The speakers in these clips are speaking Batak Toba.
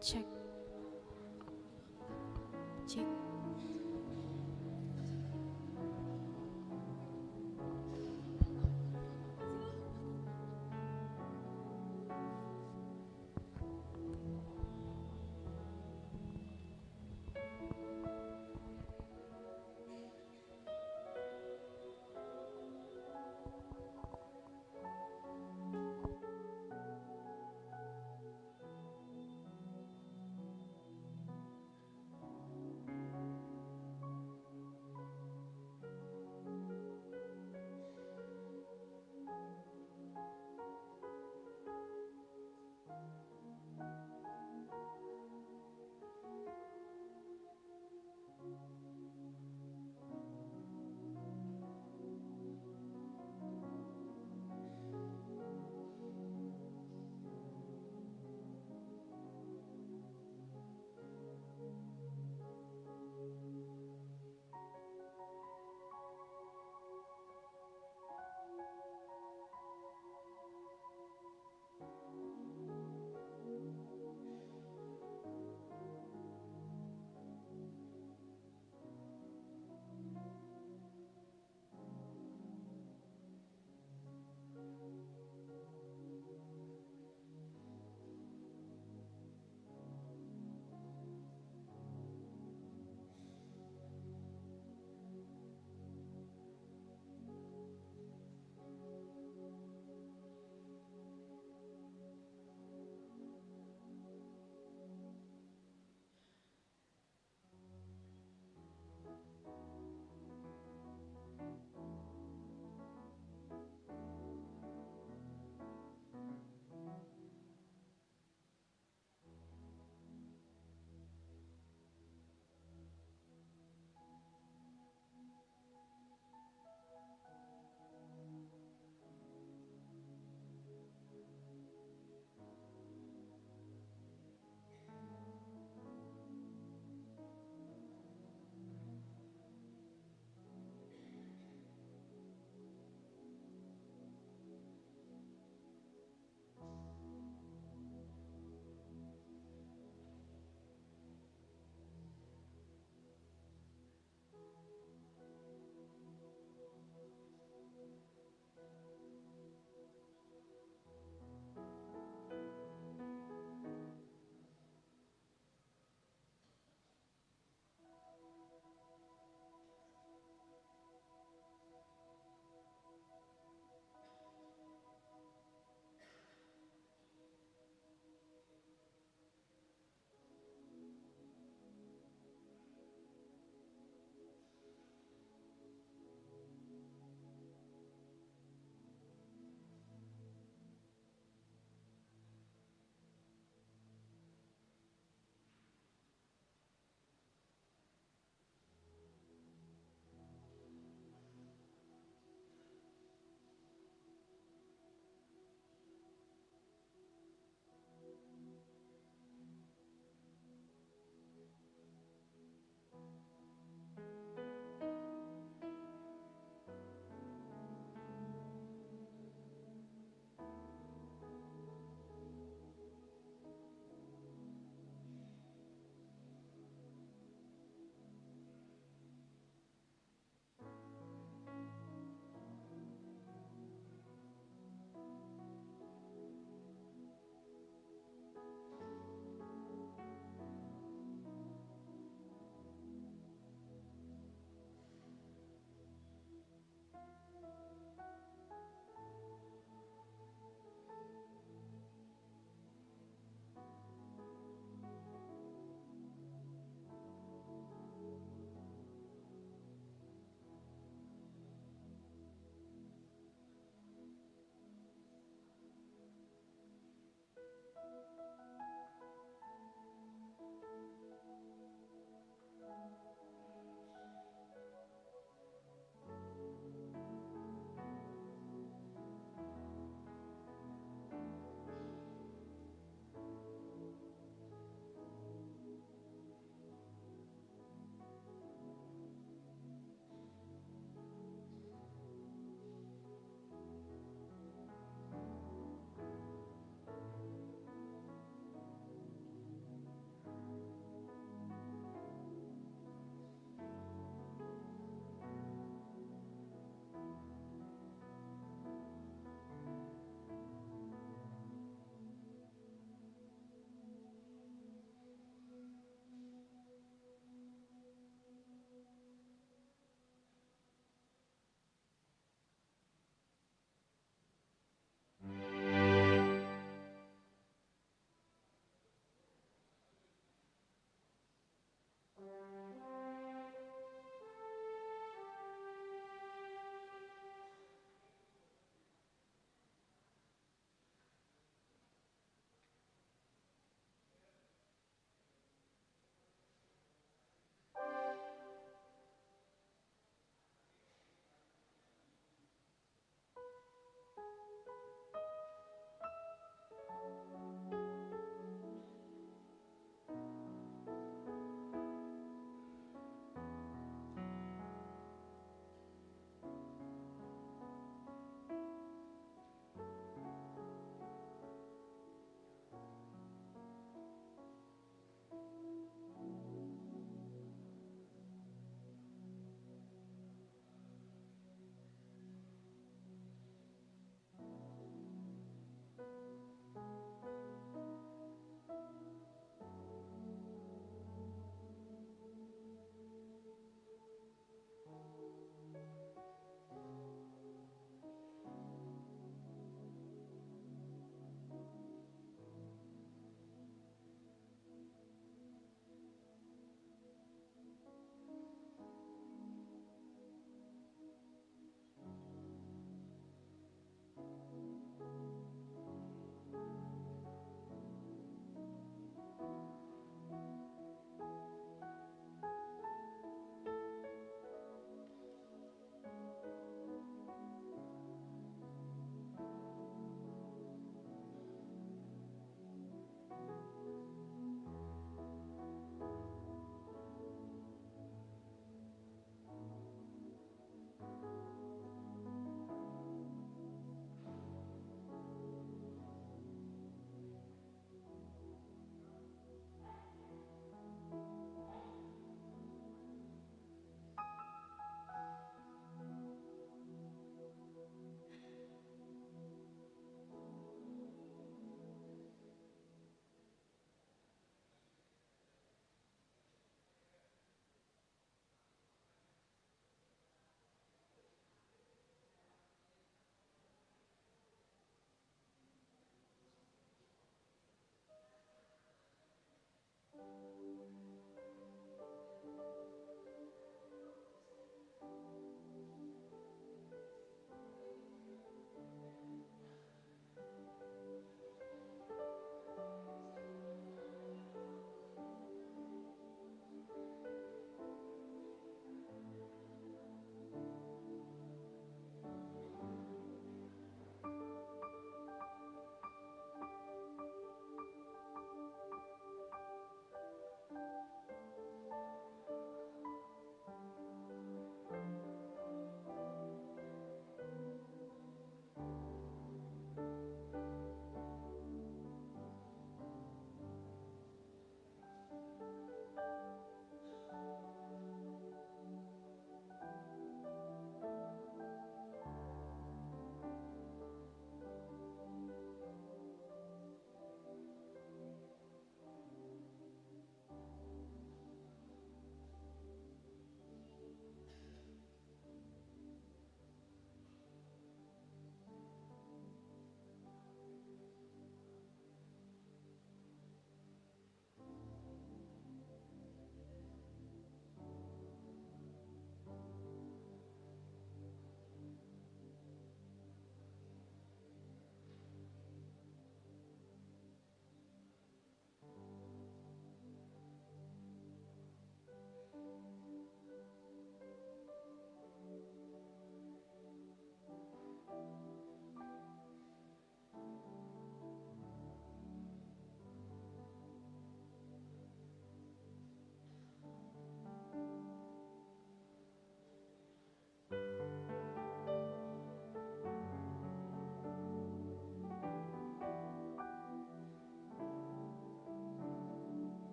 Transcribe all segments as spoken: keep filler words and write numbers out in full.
Cek. Cek.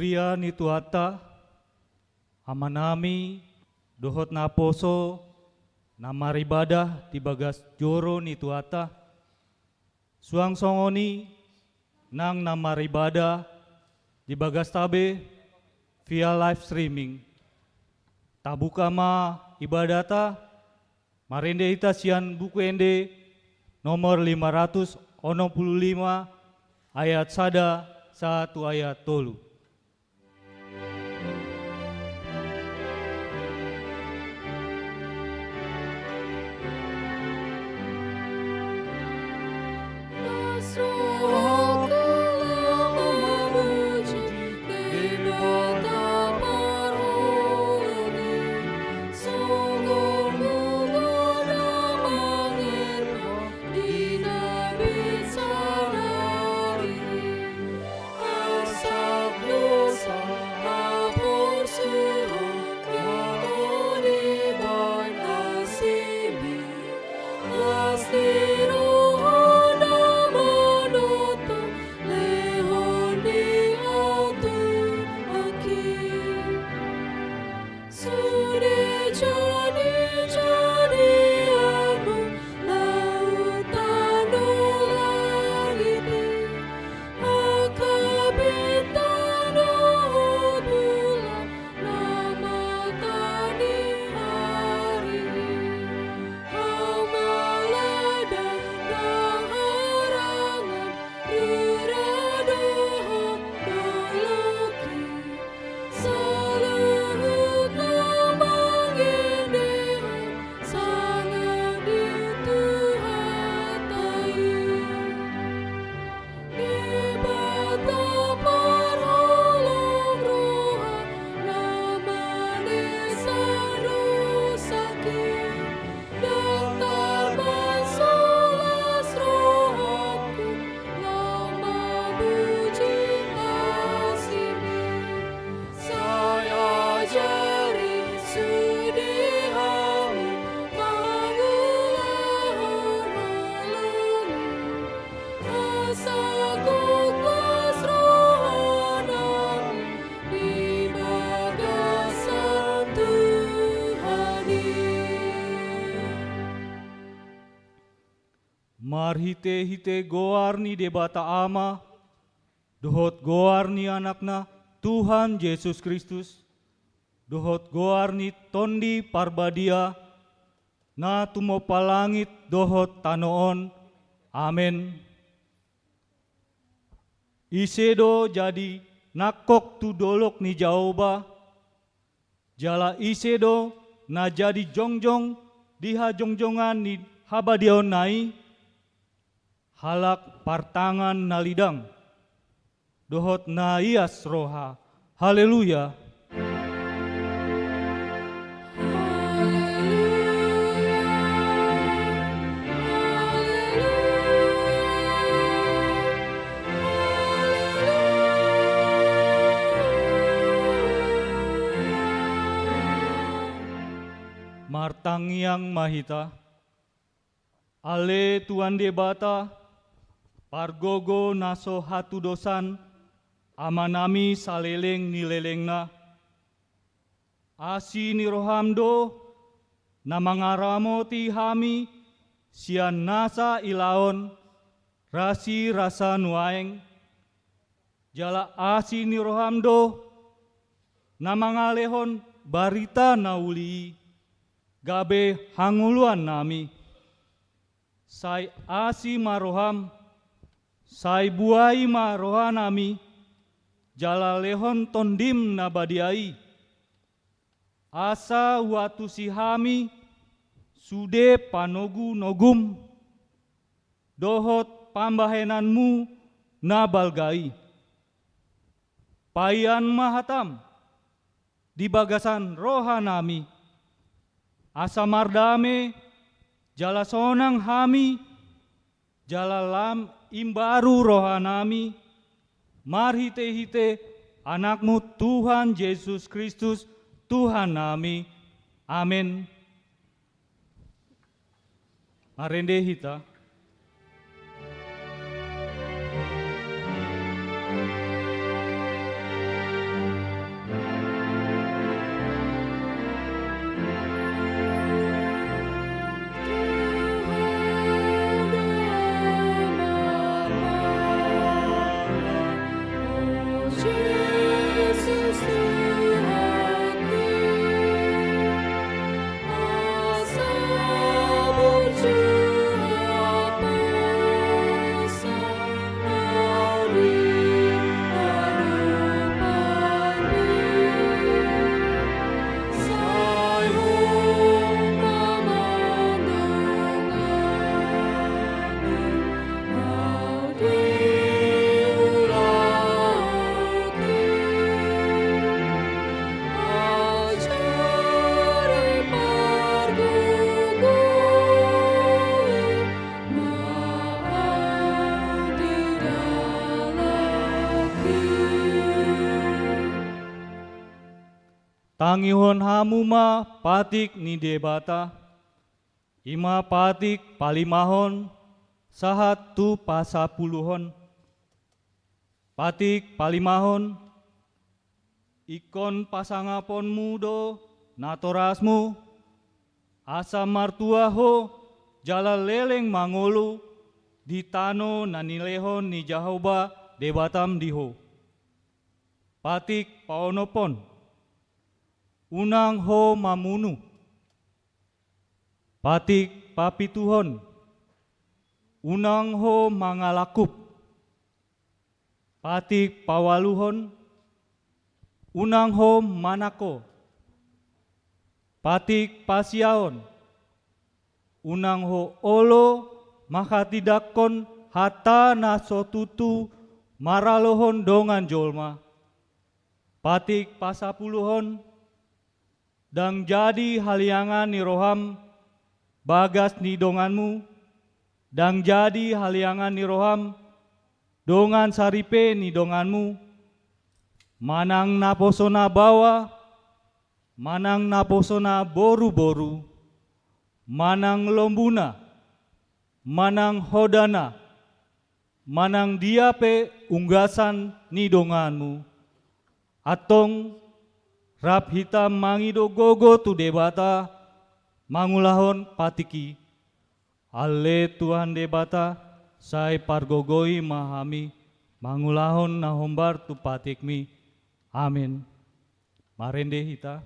huria ni Tuhanta, amanami dohot naposo na maribadah di bagas joro ni Tuhanta, suang songon i nang na maribadah di bagasta be via live streaming. Tabuka ma ibadahta, marende hita sian Buku Ende nomor lima ratus onom pulu lima, ayat sada sahat tu ayat tolu. Sude jadi-jadianmu lautan dohot langit i, angka bintang dohot bulan na mata ni ari i, angka ladang na harangan, rura dohot dolok i. Saluhut na mangendehon sangap di Tuhanta i. Debata parholong roha na manesa dosa i. Ndang tarbasolas rohangku laho mamuji asimi. Sai ajari sude hami mangulahon holongmi. Asa gok las rohanami di bagasan Tuhan i. Marhite-hite goar ni Debata Ama, dohot goar ni Anakna, Tuhan Jesus Kristus, dohot goar ni Tondi Parbadia, na tumompa langit dohot tano on. Amen. Ise do jadi nangkok tu dolok ni Jahowa, jala ise do na jadi jongjong di hajongjongan ni habadiaonna i? Halak partangan na lidang dohot na ias roha. Haleluya. Martangiang ma hita. Ale Tuhan Debata, pargogo na so hatudosan, Amanami saleleng ni lelengna. Asi ni roham do na mangaramoti hami sian nasa ilaon rasirasa nuaeng. Jala asi ni roham do na mangalehon barita na uli i gabe hangoluannami. Sai asi ma roham, sai buai ma rohanami, jala lehon Tondim na badia i. Asa huantusi hami sude panogunogum dohot pambahenanmu na balga i. Paian ma hatam di bagasan rohanami, asa mardame jala sonang hami, jala lam imbaru rohanami, marhitehite Anakmu Tuhan Jesus Kristus, Tuhannami. Amen. Marende hita. Tangihon hamu ma patik ni Debata, i ma patik palimahon sahat tu pasapuluhon. Patik palimahon, ingkon pasangaponmu do natorasmu, asa martua ho jala leleng mangolu di tano na nilehon ni Jahowa Debatam di ho. Patik paonomhon, unang ho mamunu. Patik papituhon, unang ho mangalangkup. Patik paualuhon, unang ho manangko. Patik pasiahon, unang ho olo manghatindanghon hata na so tutu maralohon dongan jolma. Patik pasapuluhon, ndang jadi haliangan ni roham bagas ni donganmu, ndang jadi haliangan ni roham dongan saripe ni donganmu, manang naposona baoa, manang naposona boruboru, manang lombuna, manang hodana, manang dia pe unggasan ni donganmu. Antong rap hita mangido gogo tu Debata mangulahon patik i. Ale Tuhan Debata, sai pargogoi ma hami mangulahon na hombar tu patikmi. Amin. Marende hita.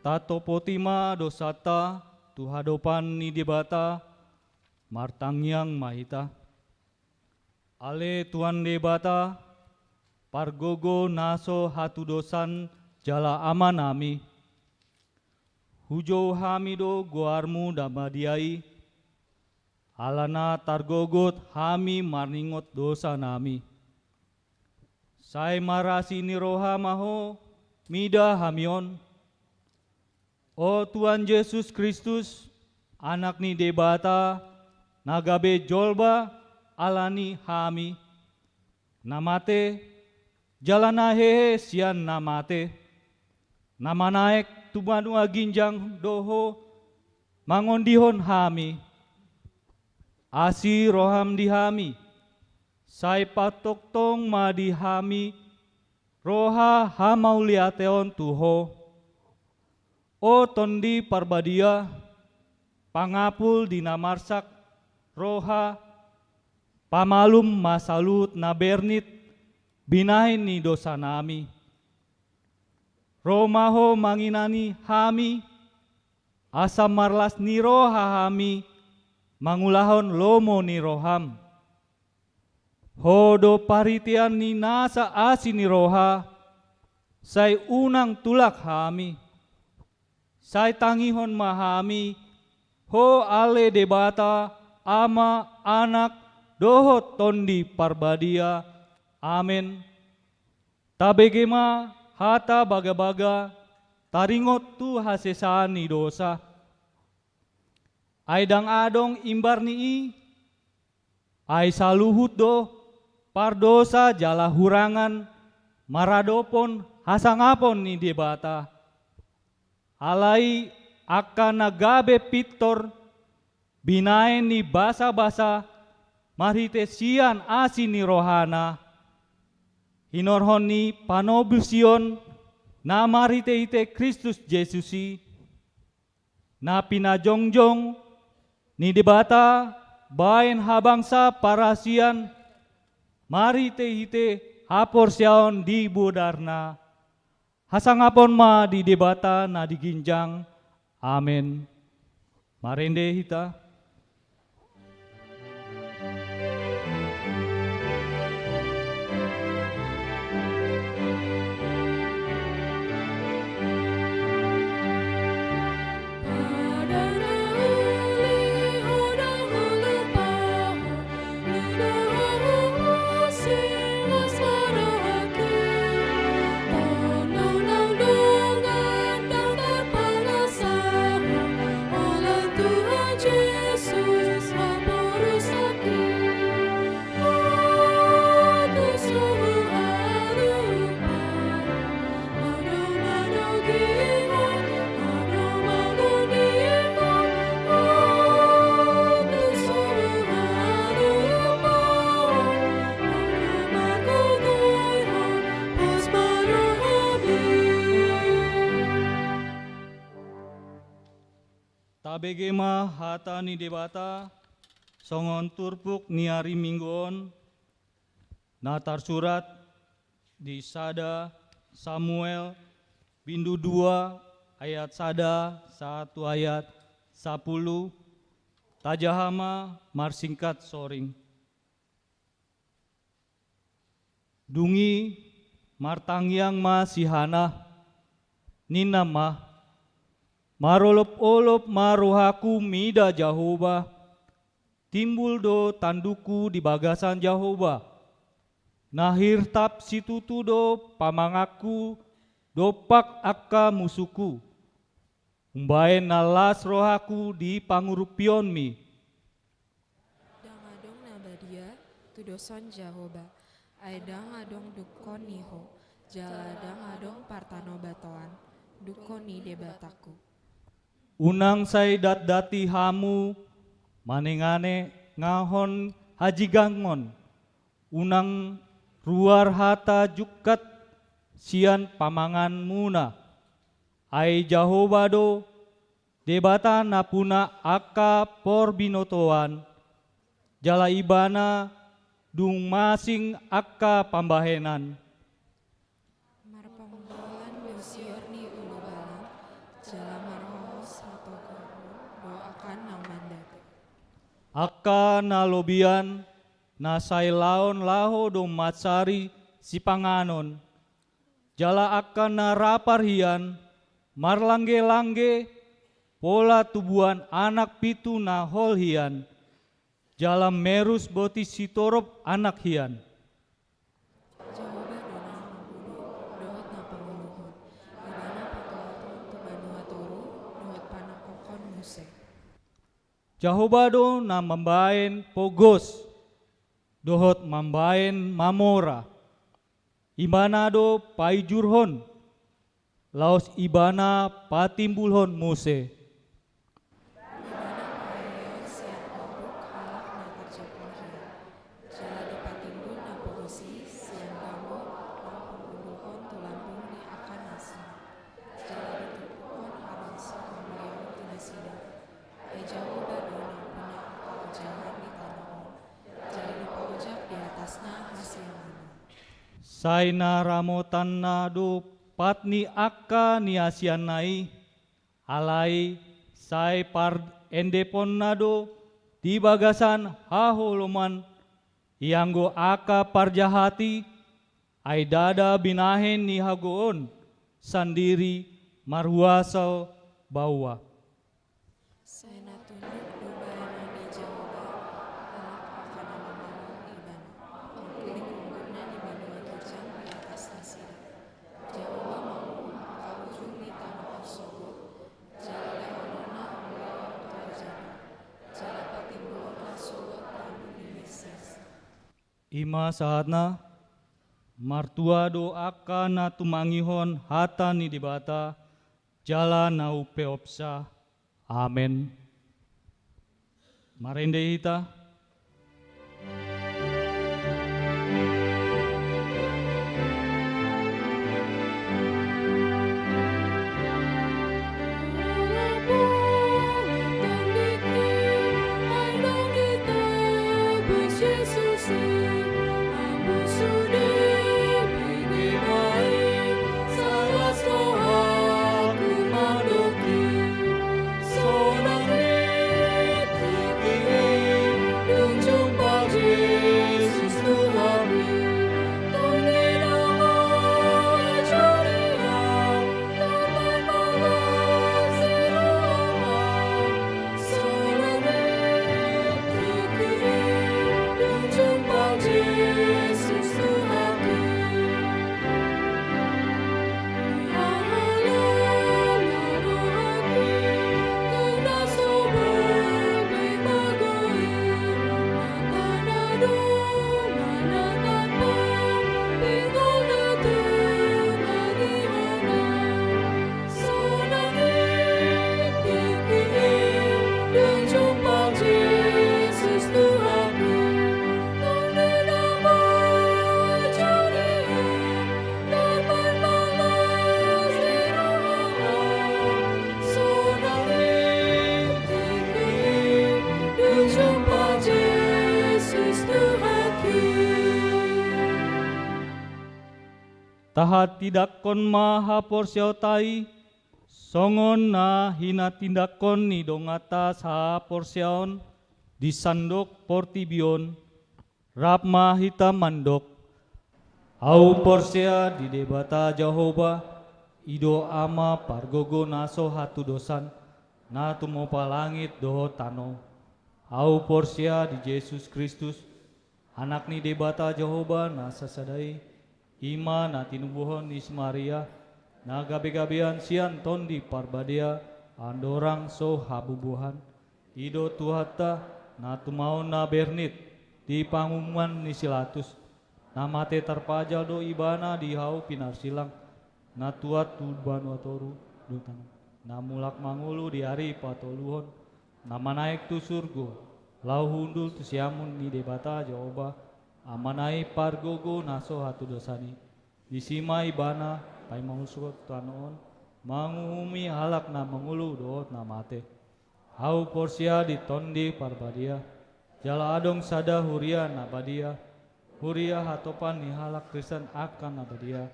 Tatopoti ma dosanta tu adopan ni Debata, martangiang ma hita. Ale Tuhan Debata, pargogo na so hatudosan jala amanami, hujou hami do goarmu na badia i, alana targogot hami maringot dosanami. Sai marasi ni roha ma ho mida hami on. O Tuhan Jesus Kristus, Anak ni Debata, na gabe jolma ala ni hami, na mate, jala na hehe sian na mate, na manaek tu banua ginjang do ho mangondihon hami. Asi roham di hami, sai patongtong ma di hami roha hamauliateon tu ho. O Tondi Parbadia, pangapul di na marsak roha, pamalum ma saluhut na bernit binahen ni dosanami. Ro ma ho manginani hami, asa marlas ni roha hami mangulahon lomo ni roham. Ho do paritean ni nasa asi ni roha, sai unang tulak hami. Sai tangihon ma hami, ho ale Debata, Ama, Anak, dohot Tondi Parbadia. Amen. Tabege ma hata bagabaga, taringot tu hasesaan ni dosa. Ai ndang adong imbar ni i, ai saluhut do pardosa jala hurangan maradophon hasangapon ni Debata. Alai angka na gabe pintor binahen ni basabasa marhite sian asi ni rohana, hinorhon ni panobusion na marhitehite Kristus Jesus i, na pinajongjong ni Debata bahen habangsa parasian marhitehite haporseaon di bodarna. Hasangapon ma di Debata na di ginjang. Amen. Marende hita. Tabege ma hata ni Debata songon turpuk ni ari Minggu on, na tarsurat di sada Samuel bindu dua ayat sada sahat tu ayat sapuluh. Tajaha ma marsingkat soring. Dung i martangiang ma si Hana, ninna ma: Marolopolop ma rohaku mida Jahowa, timbul do tandukku di bagasan Jahowa. Na hirtap situtu do pamanganku dompak angka musungku. Umbahen na las rohaku di pangurupionmi. Ndang adong na badia tudoson Jahowa, ai ndang adong dungkon ni Ho, jala ndang adong partanobatoan dungkon ni Debatangku. Unang sai datdati hamu manenganengahon hajingangon, unang ruar hata jungkat sian pamanganmuna. Ai Jahowa do Debata na puna angka porbinotoan, jala Ibana dung masing angka pambahenan. Marpangunggulan do sior ni ulubalang, jala marhohos hatogoron do angka na mandapot. Angka na lobian na sai laon laho do mansari sipanganon, jala angka na rapar hian marlanggelangge pola tubuan anak pitu na hol hian, jala merus botis sitorop anak hian. Jahowa do na mangolu dohot na pangoluhon, Ibana patupathon tu banua toru dohot panangkokhon muse. Jahowa do na mambahen pogos dohot mambahen mamora. Ibana do paijurhon, laos Ibana patimbulhon muse. Ibana paheheon sian ombuk halak na tarjangkal hian, jala dipatimbul na pogos i sian gambok na pangoluhon tu lambung ni angka na singa, jala ditumpukhon habangsa mangulahon tu nasida. Ai Jahowa do na puna angka ojahan di tano on, jala dipaojak di atasna hasiangan on. Sai na ramotanna do pat ni angka niasianna i, alai sai parendeponna do di bagasan haholomon, ianggo angka parjahat i, ai ndada binahen ni hagogoon sandiri marhuaso baoa. Sai na tunduk do bahenon ni Jahowa, halak angka na mangalo Ibana. Angkup ni punggungna di banua ginjang di atas nasida. Jahowa manguhum angka ujung ni tano on sogot, jala lehononna hamuliaon tu rajana, jala patimbulhon sogot tano ni Mesias. I ma sahatna. Martua do angka na tumangihon hata ni Debata, jala na umpeopsa. Amen. Marende hita. Tahatindangkon ma haporseaonta i, songon na hinatindangkon ni donganta sahaporseaon di sandok portibi on. Rap ma hita mandok: Ahu porsea di Debata Jahowa, i do Ama pargogo na so hatudosan, na tumompa langit dohot tano. Ahu porsea di Jesus Kristus, Anak ni Debata Jahowa na sasada i, i ma na tinubuhon ni si Maria, na gabegabean sian Tondi Parbadia, andorang so habubuhan. I do Tuhanta, na tumaon na bernit di panguhuman ni si Pilatus, na mate tarpajal do Ibana di hau pinarsilang, na tuat tu banua toru do tano, na mulak mangolu di ari patoluhon, na manaek tu surgo, laho hundul tu siamun ni Debata Jahowa, Amana i pargogo na so hatudosan i. Disi ma Ibana paima mangusur tano on, manguhumi halak na mangolu dohot na mate. Ahu porsea di Tondi Parbadia, jala adong sada huria na badia, huria hatopan ni halak Kristen angka na badia,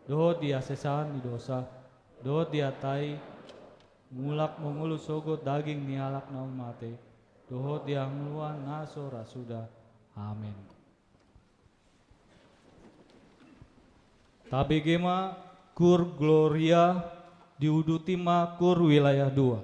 dohot di hasesaan ni dosa, dohot di atai mulak mangolu sogot daging ni halak na mate, dohot di hangoluan na so ra suda. Amen. Tabege ma Kur Gloria, diuduti ma Kur Wilayah dua.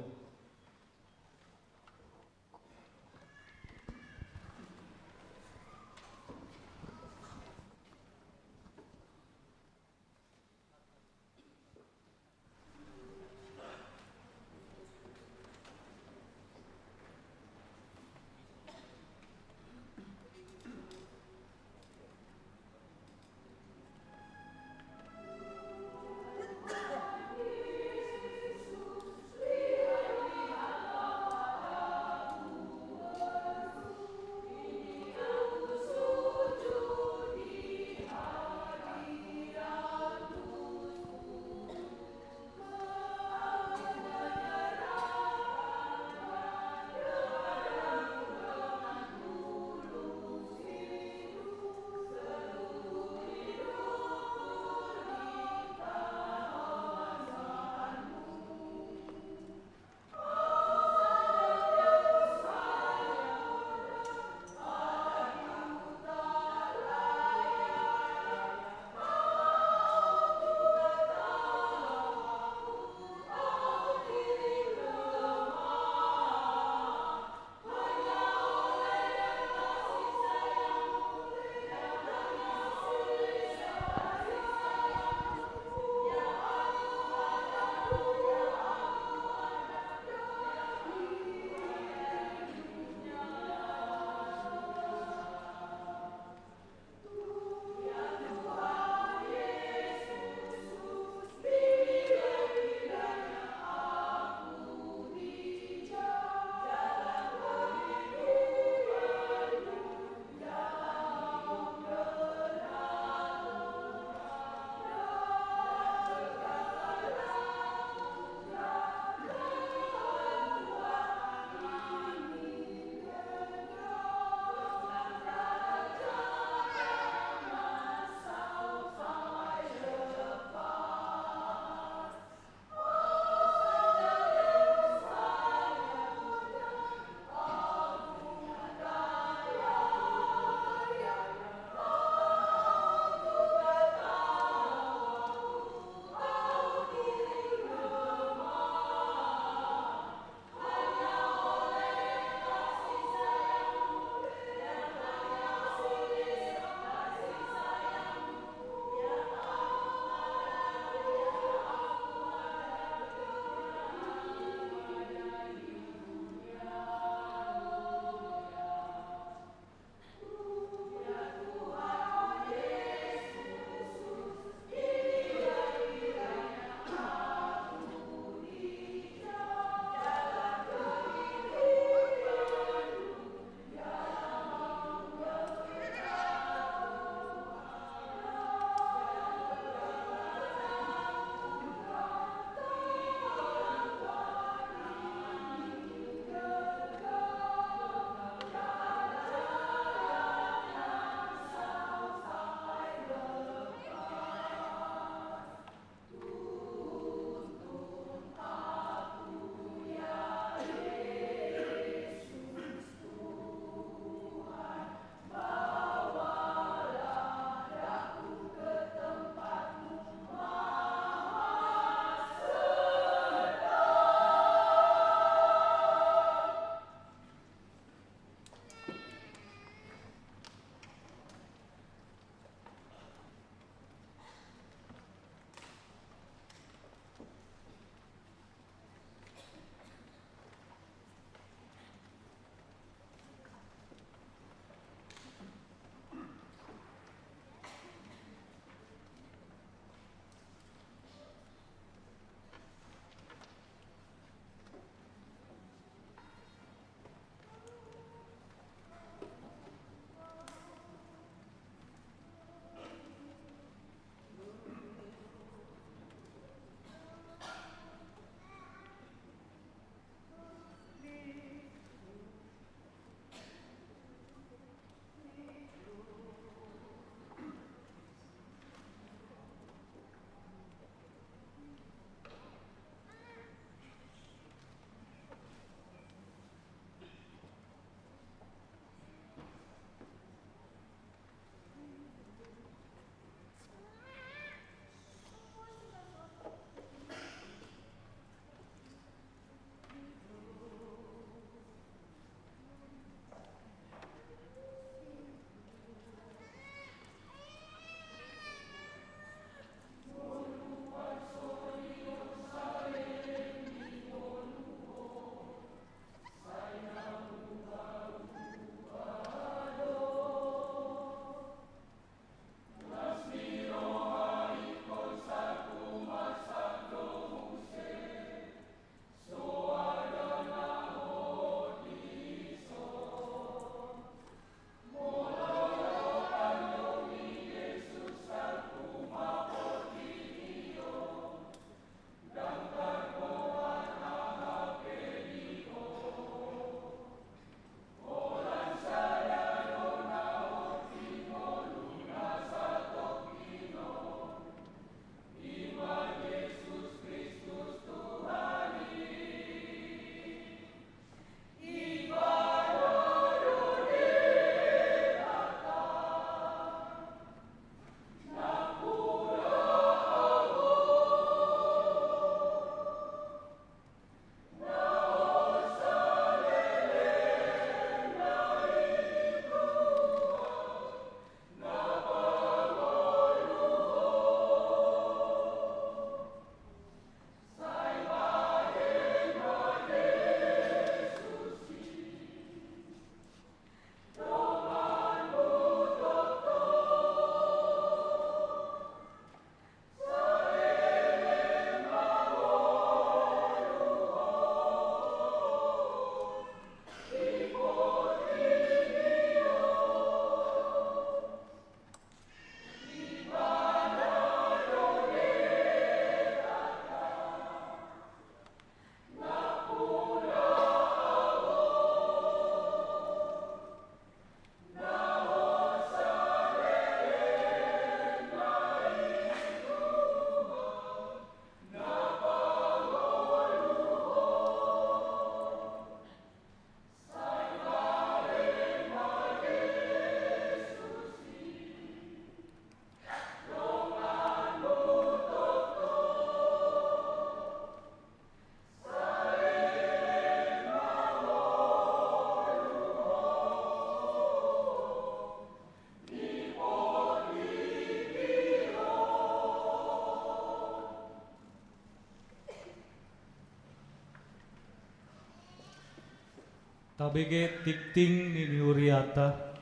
Tabege tingting ni huriata.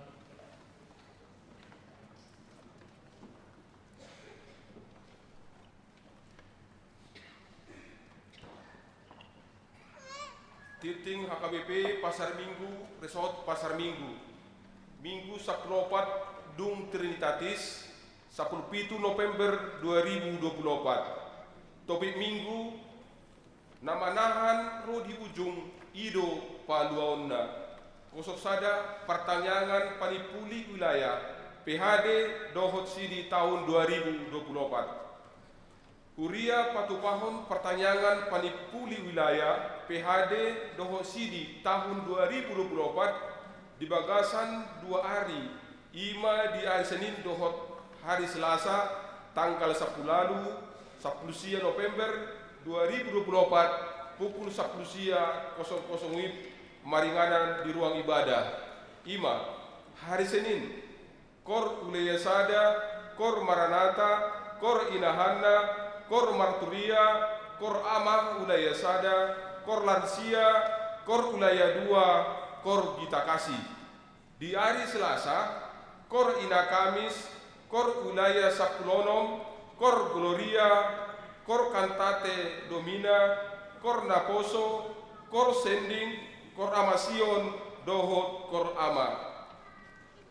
Tingting H K B P Pasar Minggu, Resort Pasar Minggu. Minggu sampulu opat dung Trinitatis, sampulu pitu November dua ribu dua puluh opat. Topik minggu: Na manahan ro di ujung, i do paluaonna. Kosong sada, partangiangan panimpuli wilayah, P H D dohot sidi tahun dua ribu dua puluh opat. Huria patupahon partangiangan panimpuli wilayah, P H D dohot sidi tahun dua ribu dua puluh opat di bagasan dua ari, i ma di ari Senin dohot hari Selasa, tanggal sampulu ualu, sampulu sia November dua ribu dua puluh opat, pukul sampulu sia kosong kosong WIB, maringanan di ruang ibadah. I ma, hari Senin, Kor Wilayah Sada, Kor Maranatha, Kor Ina Hanna, Kor Marturia, Kor Ama Wilayah Sada, Kor Lansia, Kor Wilayah Dua, Kor Gita Kasih. Di ari Selasa, Kor Ina Kamis, Kor Wilayah Sampulu Onom, Kor Gloria, Kor Kantate Domina, Kor Naposo, Kor Sending, Kor Ama Sion, dohot Kor Ama.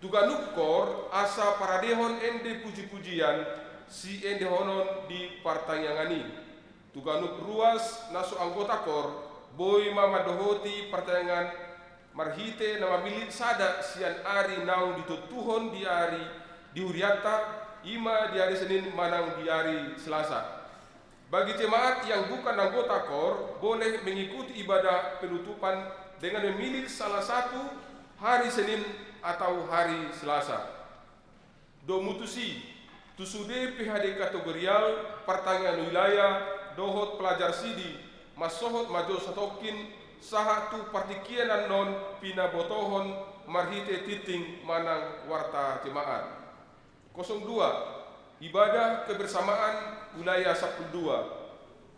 Tu ganup kor asa paradehon ende pujipujian siendehonon di partangiangan i. Tu ganup ruas na so anggota kor, boi ma mandohoti partangiangan marhite na mamillit sada sian ari naung ditontuhon di ari di hurianta, i ma di ari Senin manang di ari Selasa. Bagi jemaat yang bukan anggota kor, boleh mengikuti ibadah penutupan dengan memilih salah satu hari Senin atau hari Selasa. Domu tusi, tu sude P H D kategorial, partangiangan wilayah, dohot pelajar sidi, mansohot ma jo satongkin sahat tu partingkian annon pinabotohon marhite tingting manang warta jemaat. Kosong dua, ibadah kebersamaan wilayah sampulu dua.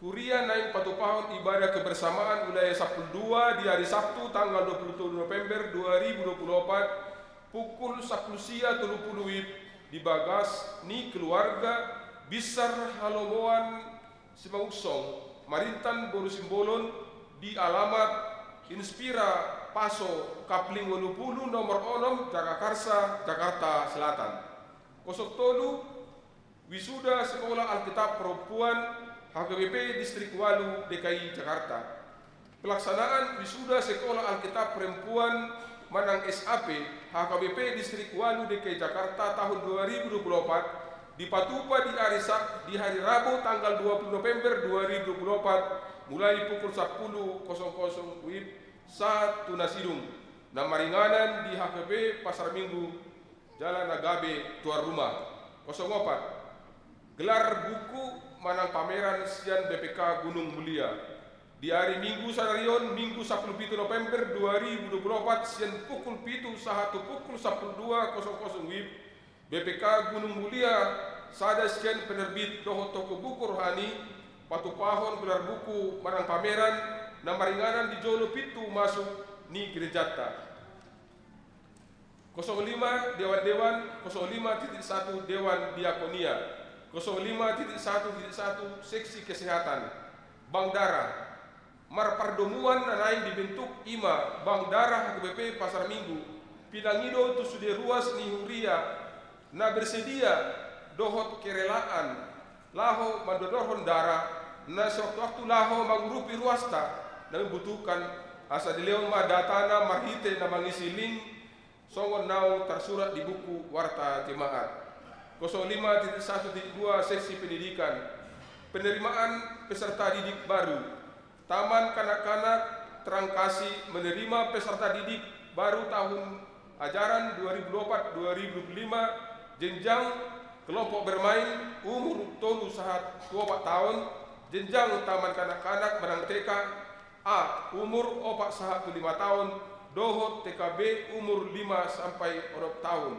Huria naeng patupahon ibadah kebersamaan wilayah sampulu dua di ari Sabtu tanggal dua puluh tolu November dua ribu dua puluh opat, pukul sampulu sia tolu pulu WIB di bagas ni keluarga Binsar Halomoan Simangunsong, Marintan Boru Simbolon, di alamat Inspira Paso, Kapling ualu pulu, nomor onom, Jagakarsa, Jakarta Selatan. Kosong tolu, wisuda Sekolah Alkitab Perempuan H K B P Distrik Walu D K I Jakarta. Pelaksanaan wisuda Sekolah Alkitab Perempuan manang S A P H K B P Distrik Walu D K I Jakarta tahun dua ribu dua puluh opat dipatupa di ari Sa-, di hari Rabu tanggal dua puluh November dua ribu dua puluh opat, mulai pukul sampulu kosong kosong WIB sahat tu na sidung, na maringanan di H K B P Pasar Minggu, Jalan na gabe tuan rumah. Kosong opat, gelar buku manang pameran sian B P K Gunung Mulia. Di ari Minggu sadari on, Minggu sampulu pitu November dua ribu dua puluh opat, sian pukul pitu sahat tu pukul sampulu dua kosong kosong WIB, B P K Gunung Mulia, sada sian penerbit dohot toko buku rohani, patupahon gelar buku manang pameran na maringanan di jolo pintu masuk ni gerejanta. Kosong lima, dewan-dewan, kosong lima titik satu, dewan diakonia, kosong lima titik satu titik satu, seksi kesehatan, bank darah. Marpardomuan na naeng dibentuk i ma bank darah H K B P Pasar Minggu, pinangido tu sude ruas ni huria na bersedia dohot kerelaan laho mandodorhon darah na sewaktu-waktu laho mangurupi ruasta na membutuhkan, asa dilehon ma datana marhite na mangisi link songon naung tarsurat di buku warta jemaat. Kosong lima titik satu titik dua, seksi pendidikan. Penerimaan peserta didik baru. Taman Kanak-kanak Terang Kasih menerima peserta didik baru tahun ajaran dua ribu dua puluh empat dua ribu dua puluh lima, jenjang kelompok bermain, umur tolu sahat tu opat taon, jenjang Taman Kanak-kanak manang T K A, umur opat sahat tu lima taon, dohot T K B, umur lima sampai onom taon.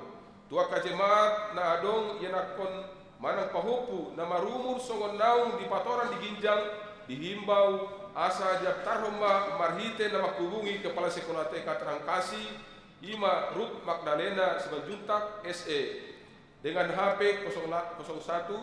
Tu angka jemaat na adong ianakhon manang pahompu na marumur songon naung dipatorang di ginjang, dihimbau Asa diaptarhon ma marhite na manghubungi Kepala Sekolah T K Terang Kasih, i ma Rut Magdalena Simanjuntak, S E, dengan H P kosong la-, kosong satu,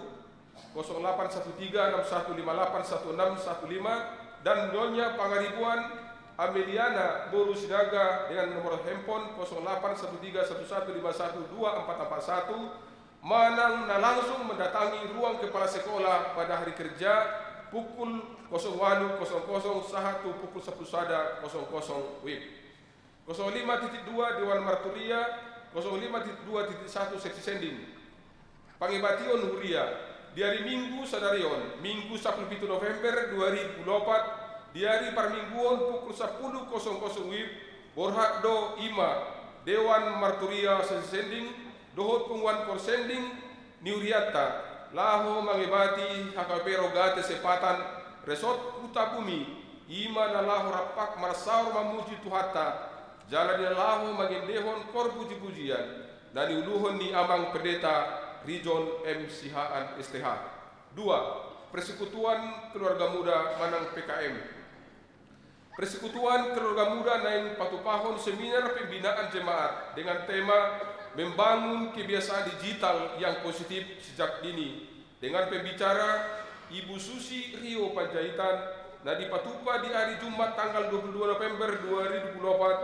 kosong delapan satu tiga enam satu lima delapan satu enam satu lima, dan Nyonya Pangaribuan Ameliana boru Sinaga dengan nomor handphone kosong delapan satu tiga satu satu lima satu dua empat empat satu, manang na langsung mendatangi ruang kepala sekolah pada hari kerja pukul kosong walu kosong kosong sahat tu pukul sampulu sada kosong kosong W I B. Kosong lima titik dua Dewan Marturia, kosong lima titik dua titik satu Seksi Sending. Pangebation huria, di ari Minggu sadari on, Minggu sampulu pitu November dua ribu dua puluh opat, di ari parmingguon pukul sampulu kosong kosong W I B, borhat do i ma Dewan Marturia Seksi Sending dohot punguan Korsending ni hurianta laho mangebati H K B P Rogate Sepatan, Resort Hutabumi, i ma na laho rampak marsaor mamuji Tuhanta, jala di na laho mangendehon koor pujipujian na niuluhon ni Amang Pendeta Rijon M Sihaan, S T H. Dua, Persekutuan Keluarga Muda manang P K M. Persekutuan Keluarga Muda naeng patupahon seminar pembinaan jemaat dengan tema Membangun Kebiasaan Digital yang Positif Sejak Dini, dengan pembicara Ibu Susi Rio Panjaitan, na dipatupa di ari Jumat tanggal dua puluh dua November dua ribu dua puluh opat,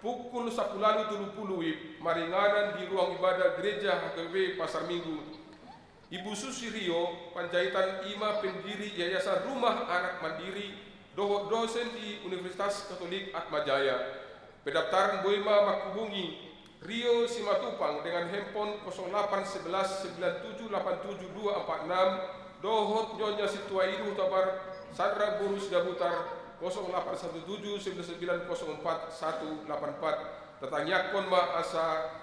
pukul sampulu ualu tolu pulu W I B, maringanan di ruang ibadah Gereja H K B P Pasar Minggu. Ibu Susi Rio Panjaitan i ma pendiri Yayasan Rumah Anak Mandiri dohot dosen di Universitas Katolik Atma Jaya. Pendaftaran boi ma manghubungi Rio Simatupang dengan handphone kosong delapan sebelas sembilan tujuh delapan tujuh dua empat enam, dohot Nyonya Sintua Ilu Hutabarat Sandra boru Sidabutar kosong delapan satu tujuh sembilan sembilan kosong empat satu delapan empat. Tatangiangkon ma asa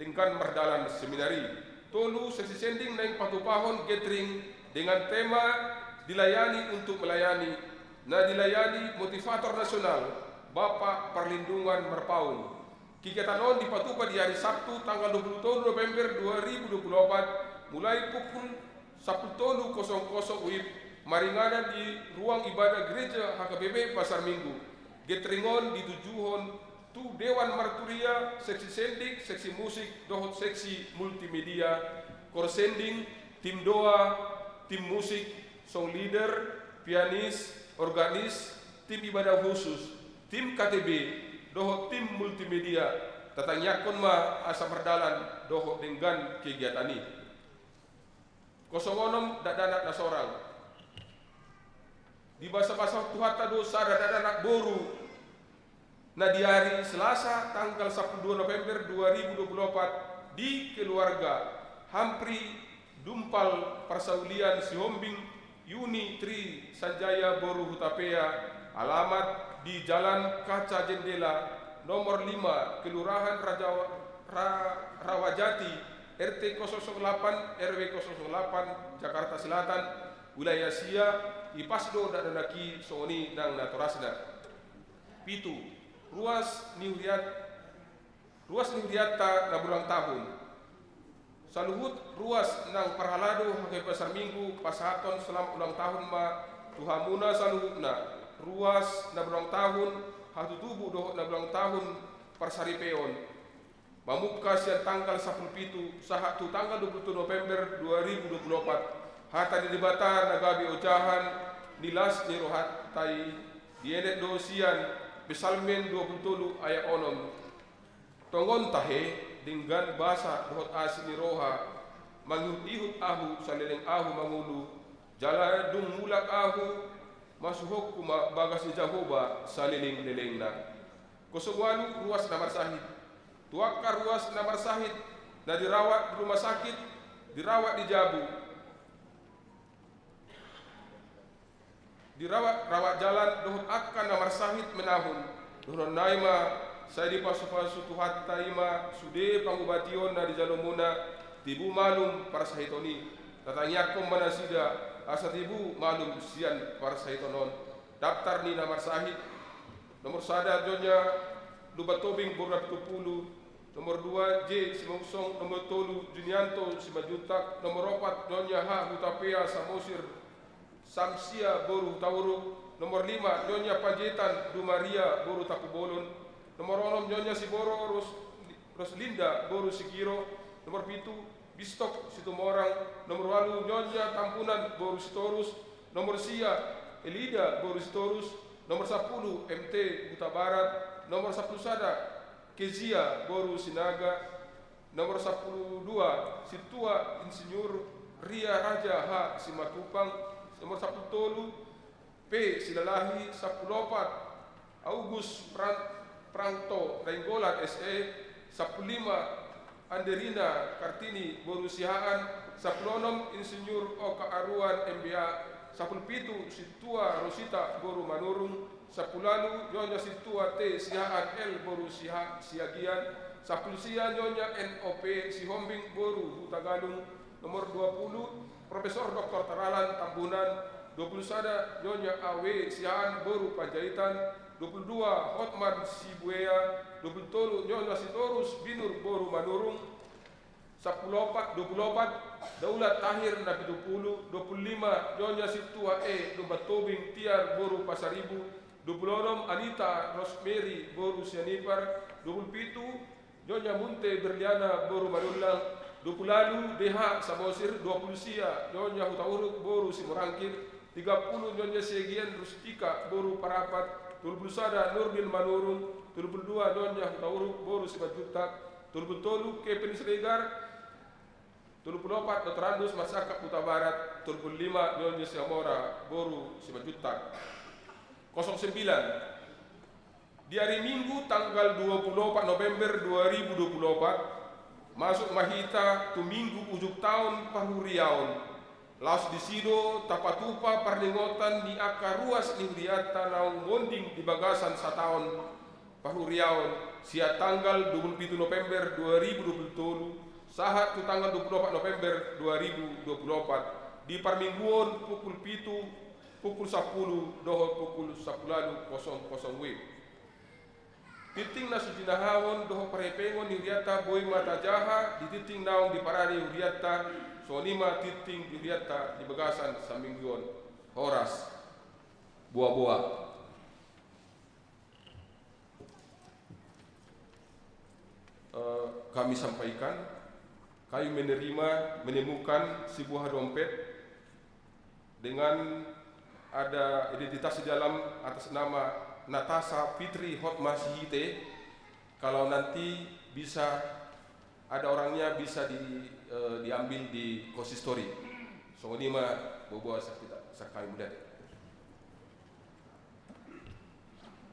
denggan mardalan seminar i. Tolu, Seksi Sending naeng patupahon gathering dengan tema Dilayani untuk Melayani, na dilayani motivator nasional, Bapak Parlindungan Marpaung. Kegiatan on dipatupa di ari Sabtu tanggal dua puluh tolu November dua ribu dua puluh opat, mulai pukul sampulu tolu kosong kosong W I B, maringanan di ruang ibadah Gereja H K B P Pasar Minggu. Gathering on ditujuhon tu Dewan Marturia, Seksi Sending, Seksi Musik dohot Seksi Multimedia, Korsending, tim doa, tim musik, song leader, pianis, organis, tim ibadah khusus, tim K T B, dohot tim multimedia. Tatangiangkon ma asa mardalan dohot denggan kegiatan i. Kosong onom, dakdanak na sorang. Dibasabasahon Tuhanta do sada dakdanak boru na di ari Selasa tanggal sampulu dua November dua ribu dua puluh opat di keluarga Hampri Dumpal, parsaulian Sihombing, Yuni Tri Sanjaya boru Hutapea, alamat di Jalan Kaca Jendela nomor lima, Kelurahan Raja-, Ra-, Rawajati, R T kosong delapan, R W kosong delapan, Jakarta Selatan, wilayah sia. Ipas do dakdanak i songon i nang natorasna. Pitu, ruas ni huriat-, ruas ni hurianta na berulang tahun. Saluhut ruas nang parhalado H K B P Pasar Minggu pasahathon selamat ulang tahun ma tu hamuna saluhutna. Ruas na berulang tahun hatutubu dohot na berulang tahun parsaripeon. Mamungka sian tanggal sampulu pitu sahat tu tanggal dua puluh tolu November dua ribu dua puluh opat, hata ni Debata na gabe ojahan ni las ni rohanta i, dienet do sian Psalmen dua puluh tolu ayat onom. Tongon tahe, denggan basa dohot asi ni roha mangihutihut ahu saleleng ahu mangolu, jala dung mulak ahu, masuhonku ma bagas ni Jahowa salelenglelengna. Kosong ualu, ruas na marsahit. Tu angka ruas na marsahit na dirawat di rumah sakit, dirawat di jabu, dirawat rawat jalan dohot angka na marsahit menahun, dohononnami ma sai dipasupasu Tuhanta i ma sude pangubationna di jalomuna, tibu malum parsahiton i. Tatangiangkon ma nasida asa tibu malum sian parsahiton on. Daftar ni na marsahit. Nomor sada, Nyonya Lumban Tobing boru Napitupulu. Nomor dua, J Simausong. Nomor tolu, Junianto Simanjuntak. Nomor opat, Nyonya H Hutapea Samosir, Samsia boru Hutauruk. Nomor lima, Nyonya Panjaitan Dumaria boru Tampubolon. Nomor onom, Nyonya Siboro Ros-, Roslinda boru Sigiro. Nomor pitu, Bistok Situmorang. Nomor ualu, Nyonya Tampunan boru Sitorus. Nomor sia, Elida boru Sitorus. Nomor sampulu, M T Hutabarat. Nomor sampulu sada, Kezia boru Sinaga. Nomor sampulu dua, Sintua Insinyur Ria Raja H Simatupang. Nomor sampulu tolu, P Silalahi. Sampulu opat, Augus Pran-, Prangto Nainggolan S E. Sampulu lima, Anderina Kartini boru Siahaan. Sampulu onom, Insinyur Oka Aruan M B A. Sampulu pitu, Sintua Rosita boru Manurung. Sampulu ualu, Nyonya Sintua T Siahaan L boru Siha-, Siagian. Sampulu sia, Nyonya N O P Sihombing boru Hutagalung. Nomor dua pulu, Profesor Doktor Taralan Tambunan. Dua pulu sada, Nyonya A W Siahaan boru Panjaitan. Dua pulu dua, Hotman Sibuea. Dua pulu tolu, Nyonya Sitorus Binur boru Manurung. Sampulu opat, dua pulu opat, Daulat Tahir Napitupulu. Dua pulu lima, Nyonya Sintua E Lumban Tobing Tiar boru Pasaribu. Dua pulu onom, Anita Rosemary boru Sianipar. Dua pulu pitu, Nyonya Munte Berliana boru Manullang. Dua pulu ualu, D H Samosir. Dua pulu sia, Nyonya Hutauruk boru Simorangkir. Tiga pulu, Nyonya Siagian Rustika boru Parapat. Tolu pulu sada, Nurdin Manurung. Tolu pulu dua, Nyonya Hutauruk boru Simanjuntak. Tolu pulu tolu, Kevin Siregar. Tolu pulu opat, Doktorandus Marsangkap Hutabarat. Tolu pulu lima, Nyonya Siamora boru Simanjuntak. Kosong sembilan. Di ari Minggu tanggal dua pulu opat November dua ribu dua pulu opat, masuk ma hita tu Minggu ujung taon parhuriaon. Laos disi do tapatupa parningotan ni angka ruas ni hurianta naung monding di bagasan sataon parhuriaon, sian tanggal dua pulu pitu November dua ribu dua pulu tolu sahat tu tanggal dua pulu opat November dua ribu dua pulu opat, di parmingguon pukul pitu, pukul sampulu dohot pukul sampulu ualu kosong kosong W. Tingting na so jinahahon dohot parhepengon ni hurianta boi ma tajaha di tingting naung diparade hurianta, songon i ma tingting di hurianta di bagasan saminggu on. Horas. Boa-boa. Eh, kami sampaikan, kami menerima, menemukan sebuah dompet dengan ada identitas di dalam atas nama Natasha Fitri Hotma Sihite. Kalau nanti bisa ada orangnya, bisa di, eh, diambil di konsistori. Songon i ma, boa-boa, sa hita, sa hami mauliate.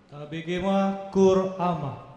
Tabege ma, Kur Ama.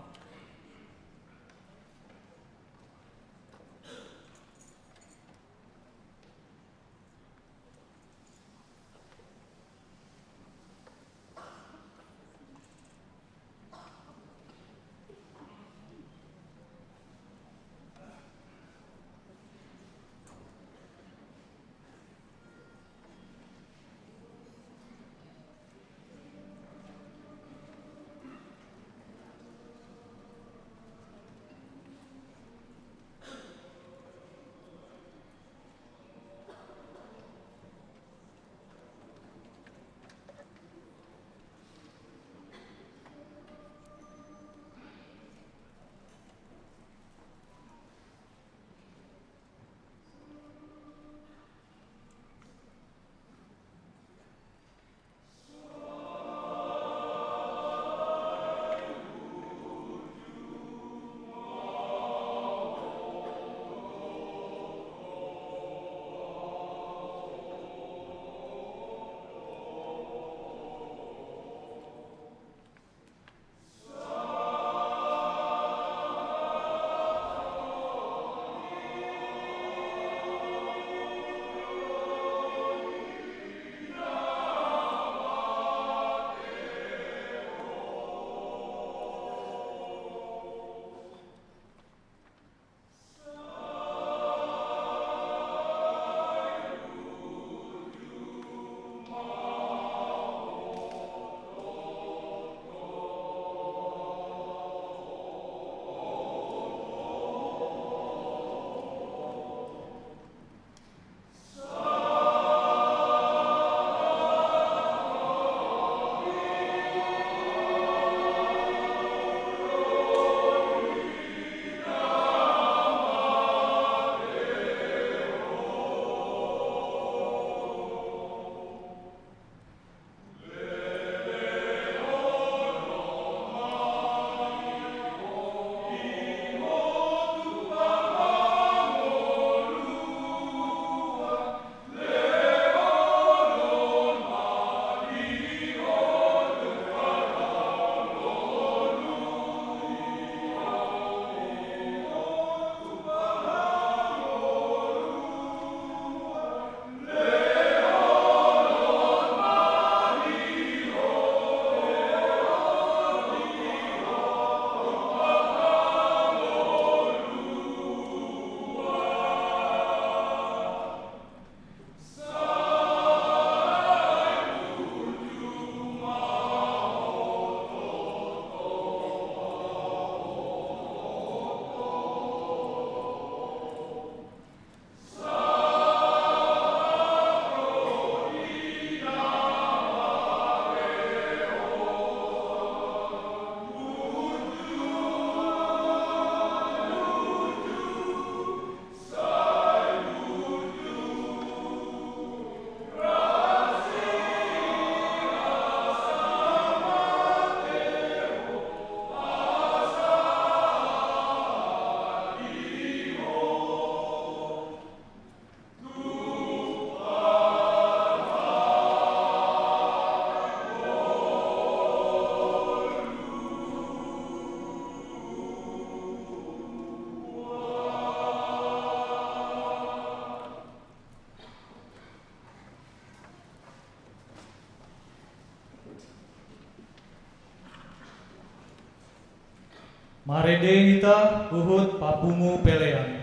Marende hita huhut papungu pelean.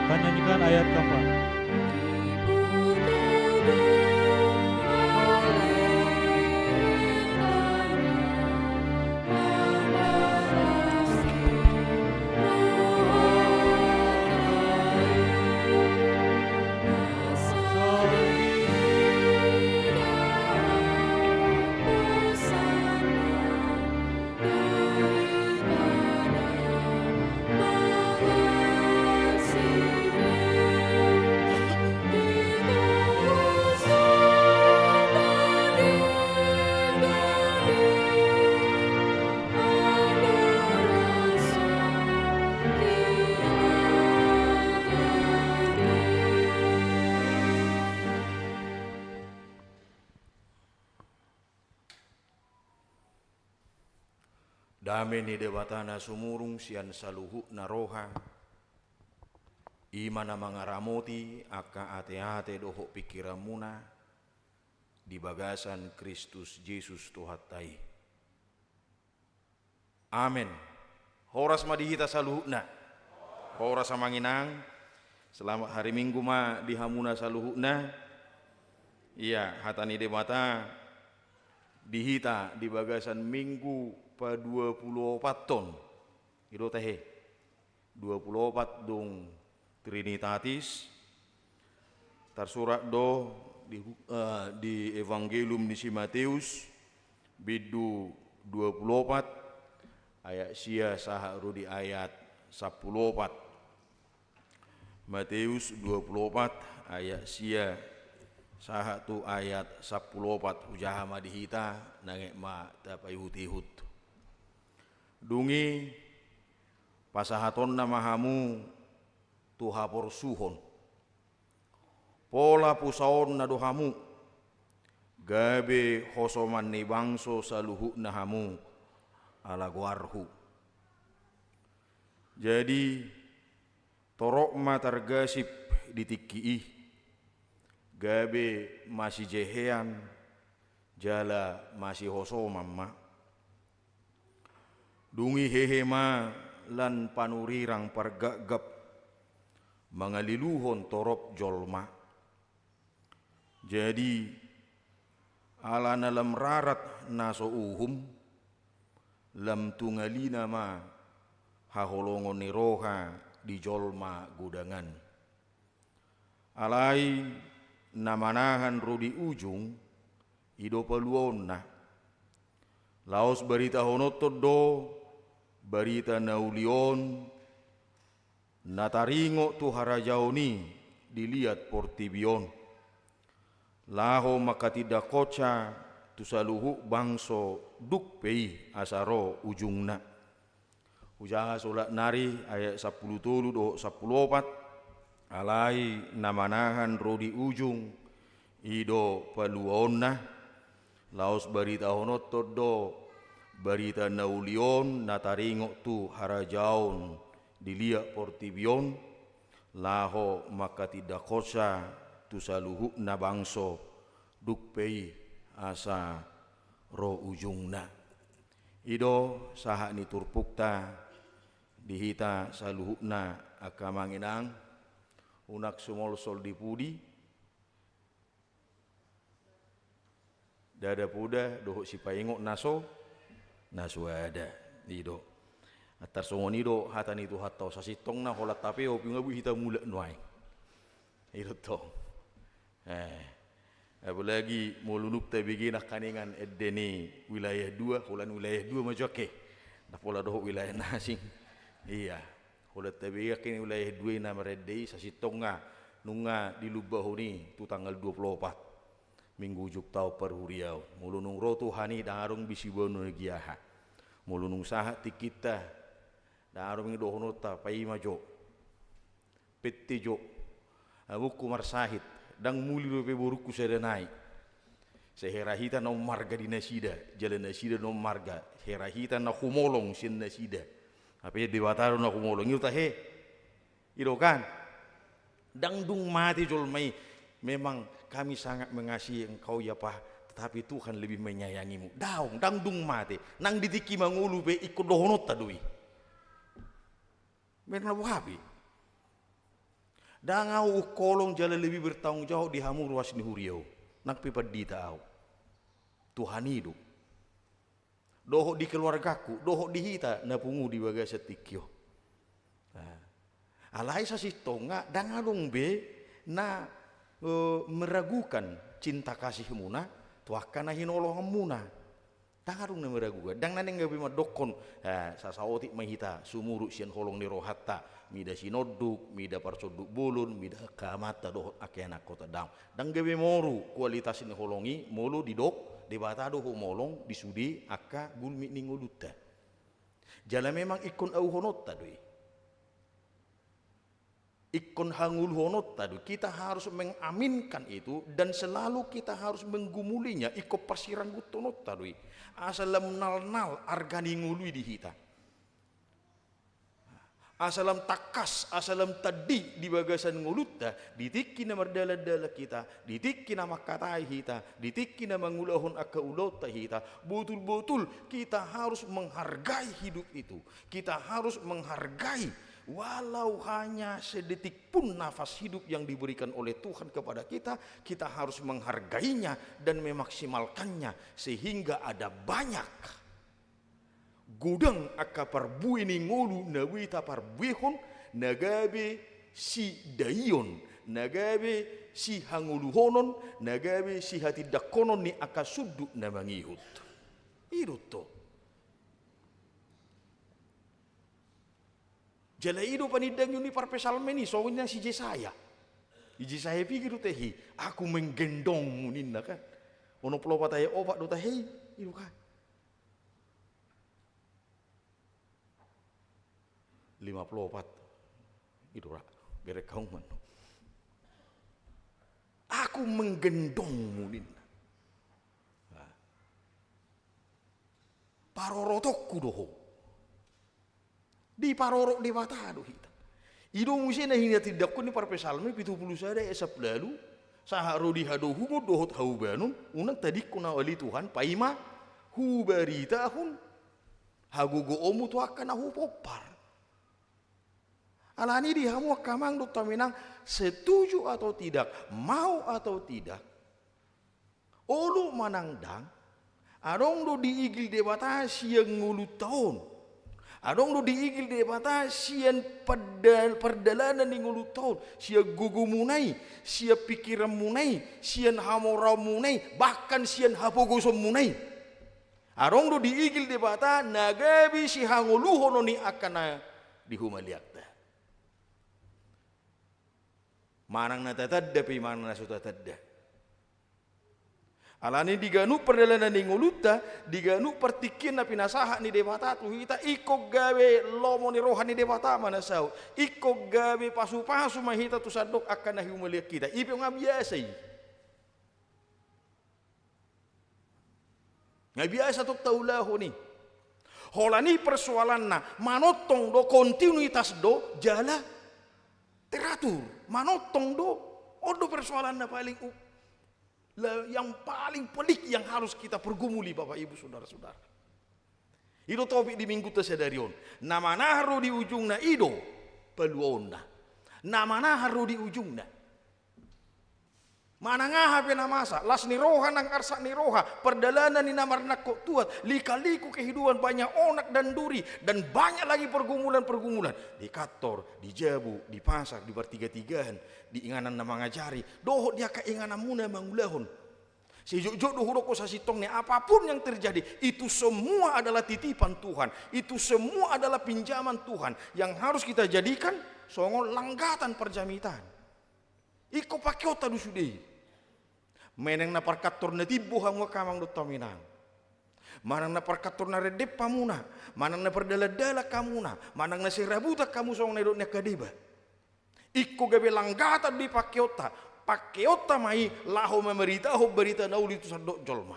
Kita nyanyikan ayat keempat. Dame ni Debata na sumurung sian saluhutna roha, i ma na mangaramoti angka ateate dohot pingkiranmuna di bagasan Kristus Jesus Tuhanta i. Amen. Horas ma di hita saluhutna. Horas amang inang. Selamat hari Minggu ma di hamuna saluhutna. Ia, hata ni Debata di hita di bagasan Minggu paduapuluopathon. I do tahe. Dua pulu opat dung Trinitatis. Tarsurat do di, eh, di Evangelium ni si Mateus, bindu dua pulu opat, ayat sia sahat ro di ayat sampulu opat. Mateus dua pulu opat, ayat sia sahat tu ayat sampulu opat. Hujaha ma di hita, nangek ma tapaihut-ihut. Dung i pasahatonna ma hamu tu haporsuhon. Pola pusaonna do hamu, gabe hosoman ni bangso saluhutna hamu ala goarhu. Jadi, torop ma targasip di tingki i, gabe masijehean jala masihosoman ma. Dung i hehe ma lan panurirang pargapgap, mangaliluhon torop jolma. Jadi, ala na lam rarat na so uhum, lam tungalina ma haholongon ni roha di jolma godangan. Alai na manahan ro di ujung, i do paluaonna. Laos baritahononhon do barita na uli on, na taringot tu harajaon i di liat portibi on, laho mangkatindangkonsa tu saluhut bangso dung pe i asa ro ujungna. Hujaha solat nari ayat sampulu tolu dohot sampulu opat, alai na manahan ro di ujung, i do paluaonna. Laos baritahononhon do barita na uli on na taringot tu harajaon di liat portibi on, laho mangkatindangkonsa tu saluhutna bangso dung pe i asa ro ujungna. I do sahat ni turpukta di hita saluhutna angka amang inang, unang sumolsol di pudi, ndada poda dohot sipaingot na so, na so ada. I do. Antar songon i do hata ni Tuhanta, sasintongna holan tape opi nga boi hita mulak nuaeng. I do tong. Eh, apalagi molo dung tabege nangkaningan ende ni wilayah dua, holan wilayah dua ma jo angke. Ndang pola dohot wilayah na asing. Iya. Holan tabege angke ni wilayah dua i na marende i, sasintongna nunga dilumbahon i tu tanggal dua pulu opat. Minggu ujung taon parhuriaon. Molo nunga ro Tuhan i ndang adong be siboan na gia aha. Molo nunga sahat tingkinta, ndang adong be dohononta, paima jo. Pette jo. Amongku marsahit, ndang muli dope borungku sada nai. Sai hera hita na ummarga di nasida, jala nasida na ummarga. Hera hita na humolong sian nasida. Hape Debata do na humolong. I do tahe. I do kan? Ndang dung mate jolma i, memang kami sangat mengasihi engkau ya Pak, tetapi Tuhan lebih menyayangimu. Daong, ndang dung mate. Nang di tingki mangolu pe ingkon dohononta do i. Memang na boha be. Ndang ahu ungkolong jala lebih bertanggung jawab di hamu ruas ni huria on. Nang pe pandita ahu. Tuhan i do. Dohot di keluargaku, dohot di hita na pungu di bagasan tingki on. Nah, alai sasintongna ndang adong be na, eh, meragukan cinta kasihmuna tu angka na hinolonganmuna. Ndang adong na meragukan, ndang na naeng gabe mandokkon, eh, sasaotik ma hita sumurut sian holong ni rohanta, mida sinonduk, mida parsonduk bolon, mida angka amanta dohot angka ianakhonta, daong. Ndang gabe moru kualitas ni holong i molo didok Debata do humolong di sude angka gulmit ni ngolunta. Jala memang ingkon auhononta do i. Ingkon hangoluhononta do i. Kita harus mengaminkan itu dan selalu kita harus menggumulinya, ingkon parsirangguthononta do i. Asa lam nalnal arga ni ngolu i di hita. Asa lam tangkas, asa lam tandi di bagasan ngolunta, di tingki na mardalandalan hita, di tingki na mangkatai hita, di tingki na mangulahon angka ulaonta hita, botul-botul kita harus menghargai hidup itu. Kita harus menghargai, walau hanya sedetik pun nafas hidup yang diberikan oleh Tuhan kepada kita, kita harus menghargainya dan memaksimalkannya sehingga ada banyak godang angka parbue ni ngolu na boi taparbuehon, na gabe sidaion, na gabe sihangoluhonon, na gabe sihatindanghonon ni angka sundut na mangihut. I do tong. Jala i do panindangion ni parpsalmen i, songon na si Jesaya. I Jesaya piga do tahe i? Aku menggendongmu ninna kan. Onom pulu opat ayat opat do tahe i, i do kan. Lima pulu opat. I do ra, gerek haungan. Aku menggendongmu ninna. Nah. Parorotonku do ho. Diparorot Debata do hita. I do muse na hinatindangkon ni parpsalmen pitu pulu sada ayat sampulu ualu, sahat ro di hadohungon dohot haubanon, unang tadingkon hami ale Tuhan, paima hubaritahon hagogoonmu tu angka na hupompar. Alani i di hamu angka amang dohot hami inang, setuju atau tidak, mau atau tidak, olo manang ndang, adong do diigil Debata sian ngolunta on. Adong do diigil Debata sian parda-, pardalanan ni ngolunta on, sian gogomuna i, sian pingkiranmuna i, sian hamoraonmuna i, bahkan sian hapogosonmuna i. Adong do diigil Debata na gabe sihangoluhonon ni angka na di humaliangta. Manang na tatanda pe manang na so tatanda. Alani di ganup pardalanan ni ngolunta, di ganup partingkian na pinasahat ni Debata tu hita, ingkon gabe lomo ni roha ni Debata ma na saut. Ingkon gabe pasupasu ma hita tu sandok angka na humaliang hita. I pe nga biasa i. Nga biasa tong taulahon i. Holan i persoalanna, manongtong do, kontinuitas do, jala teratur. Manongtong do, on do persoalanna paling u-, la-, yang paling pelik yang harus kita pergumuli, Bapak Ibu, Saudara-saudara. I do topik di minggunta sadari on. Na manahan ro di ujungna i do paluaonna. Na manahan ro di ujungna. Manang aha pe na masa, las ni roha nang arsak ni roha, pardalanan ni na marnangkok tuat, lika-liku kehidupan banyak onak dan duri, dan banyak lagi pergumulan-pergumulan. Di kantor, di jabu, di pasar, di partigatigahan, di inganan na mangajari, dohot di angka ingananmuna mangulahon. Sejujur do hudok sasintongna, apapun yang terjadi, itu semua adalah titipan Tuhan. Itu semua adalah pinjaman Tuhan yang harus kita jadikan songon langgatan parjamitaan. Ingkon pakeonta do sude i. Manang na parkantor na timbo hamu angka amang dohot hami inang. Manang na parkantor na rende hamuna. Manang na pardalan-dalan hamuna. Manang na serabutan hamu songon na nidok ni angka deba. Ingkon gabe langgatan do i pakeonta. Pakeonta ma i laho mamaritahon barita na uli tu sandok jolma.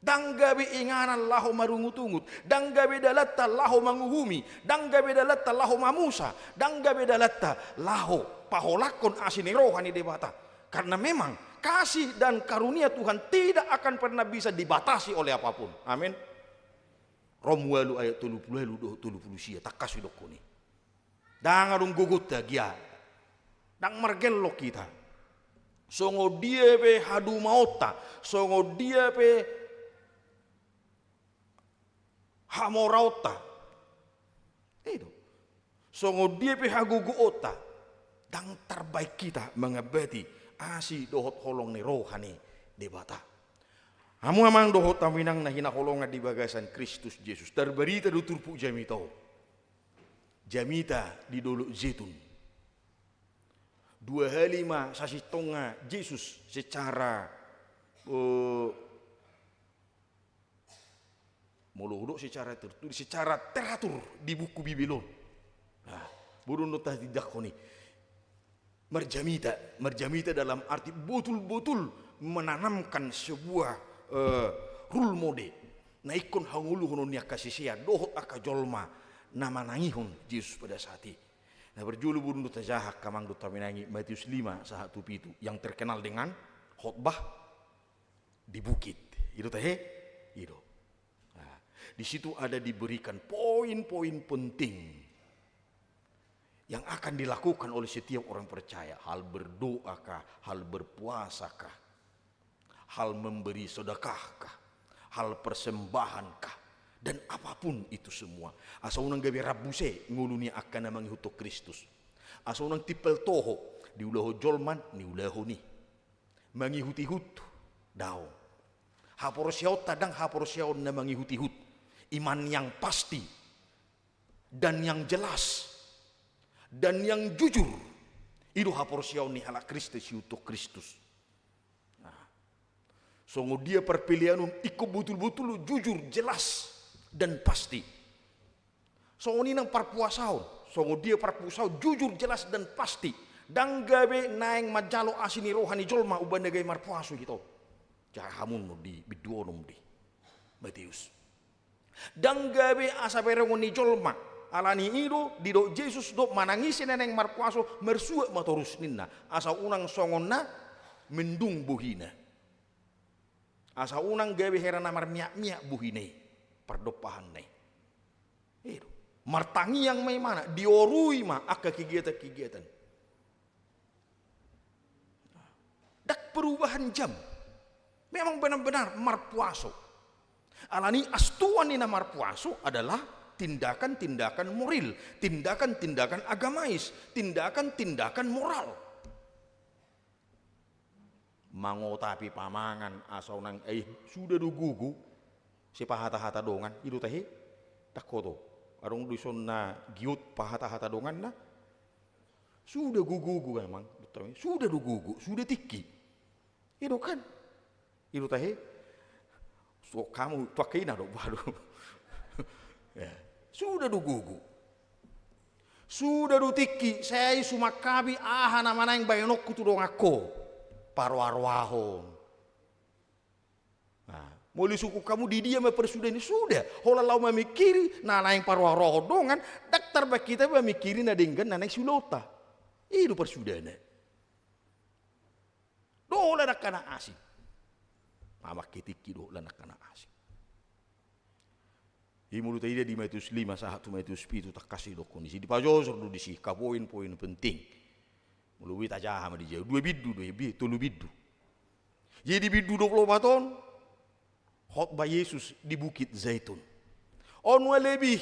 Ndang gabe inganan laho marungut-ungut, ndang gabe dalanta laho manguhumi, ndang gabe dalanta laho mamusa, ndang gabe dalanta laho paholangkon asi ni roha ni Debata. Karena memang kasih dan karunia Tuhan tidak akan pernah bisa dibatasi oleh apapun. Amin. Rom ualu ayat tolu pulu ualu dohot tolu pulu sia, tangkas hudokkon i. Ndang adong gogonta gia. Ndang margellok hita. Songon dia pe hadumaonta, songon dia pe hamoraonta. I do. Songon dia pe hagogoonta. Ndang tarbaen hita mangambati asi dohot holong ni roha ni Debata. Hamu amang dohot hamu inang na hinaholongan di bagasan Kristus Jesus. Tarbarita do turpuk jamita on. Jamita di Dolok Jetun. Dua hali ma sasintongna Jesus secara, eh, molo hudok secara tertulis, secara teratur di buku Bibel on. Nah, boru do tatindangkon i. Marjamita, marjamita dalam arti botul-botul menanamkan sebuah, eh, role model. Na ingkon hangoluhonon ni angka sisean, dohot angka jolma na manangihon Jesus pada saat i. Na parjolo boru do tajaha angka amang dohot hami inang i Matius lima sahat tu pitu, yang terkenal dengan khotbah di bukit. I do tahe? I do. Nah, di situ ada diberikan poin-poin penting yang akan dilakukan oleh setiap orang percaya. Hal berdoa kah, hal berpuasa kah, hal memberi sedekah kah, hal persembahan kah, dan apapun itu semua. Asa unang gabe rambu se ngolu ni angka na mangihuthon Kristus. Asa unang timpal toho, diulahon jolma, niulahon i. Mangihut-ihut daong. Haporseaonta ndang haporseaon na mangihut-ihut. Iman yang pasti dan yang jelas dan yang jujur. I do haporseaon ni halak Kristen sihuthon Kristus. Nah, songon dia parpelean on, ingkon botul-botul jujur, jelas, dan pasti. Songon i nang parpuasaon, songon dia parpuasaon, jujur, jelas, dan pasti. Ndang gabe naeng manjalo asi ni roha ni jolma umbahen na gabe marpuaso hita on. Jaha hamu on di bindu onom di Mateus. Ndang gabe asa berengon ni jolma, ala ni i do didok Jesus do, manang ise na naeng marpuaso, marsuat ma torus ninna, asa unang songon na mendung bohina. Asa unang gabe hera na marmiak-miak bohina i, pardompahanna i. I do. Martangiang ma imana, diorui ma angka kegiatan-kegiatan. Ndang perubahan jam. Memang benar-benar marpuaso. Ala ni i, as Tuhan, i na marpuaso adalah tindakan-tindakan moral, tindakan-tindakan agamais, tindakan-tindakan moral. Mangotapi pamangan asa unang, ai suda do gogo. Sipahata-hata dongan, i do tahe. Ndang hoto. Adong do dison na giot pahata-hata donganna. Suda gogo, gogo memang. Suda do gogo, suda tingki. I do kan? I do tahe. So, hamu tu angka ina do, waduh. Ya. Suda do gogo. Suda do tingki, sai sumangkapi aha na manaeng baenonku tu donganko. Paroa-roahon. Nah, molo disungkun hamu di dia ma parsuda ni, suda. Holan laho mamingkiri na naeng paroa-roahon dongan, ndang tarbaen hita mamingkiri na denggan na naeng siulaonta. I do parsudana. Dohot nangkin na asing. Mamangke tingki dohot nangkin na asing. I molo taida di Mateus lima sahat tu Mateus pitu, tangkas didokkon disi, dipajojor do disi angka poin-poin penting. Molo boi tajaha ma di jabu, dua bindu do i, bi-, tolu bindu. Jadi bindu dua pulu opat on, khotbah Jesus di Bukit Zaitun. On ma lebih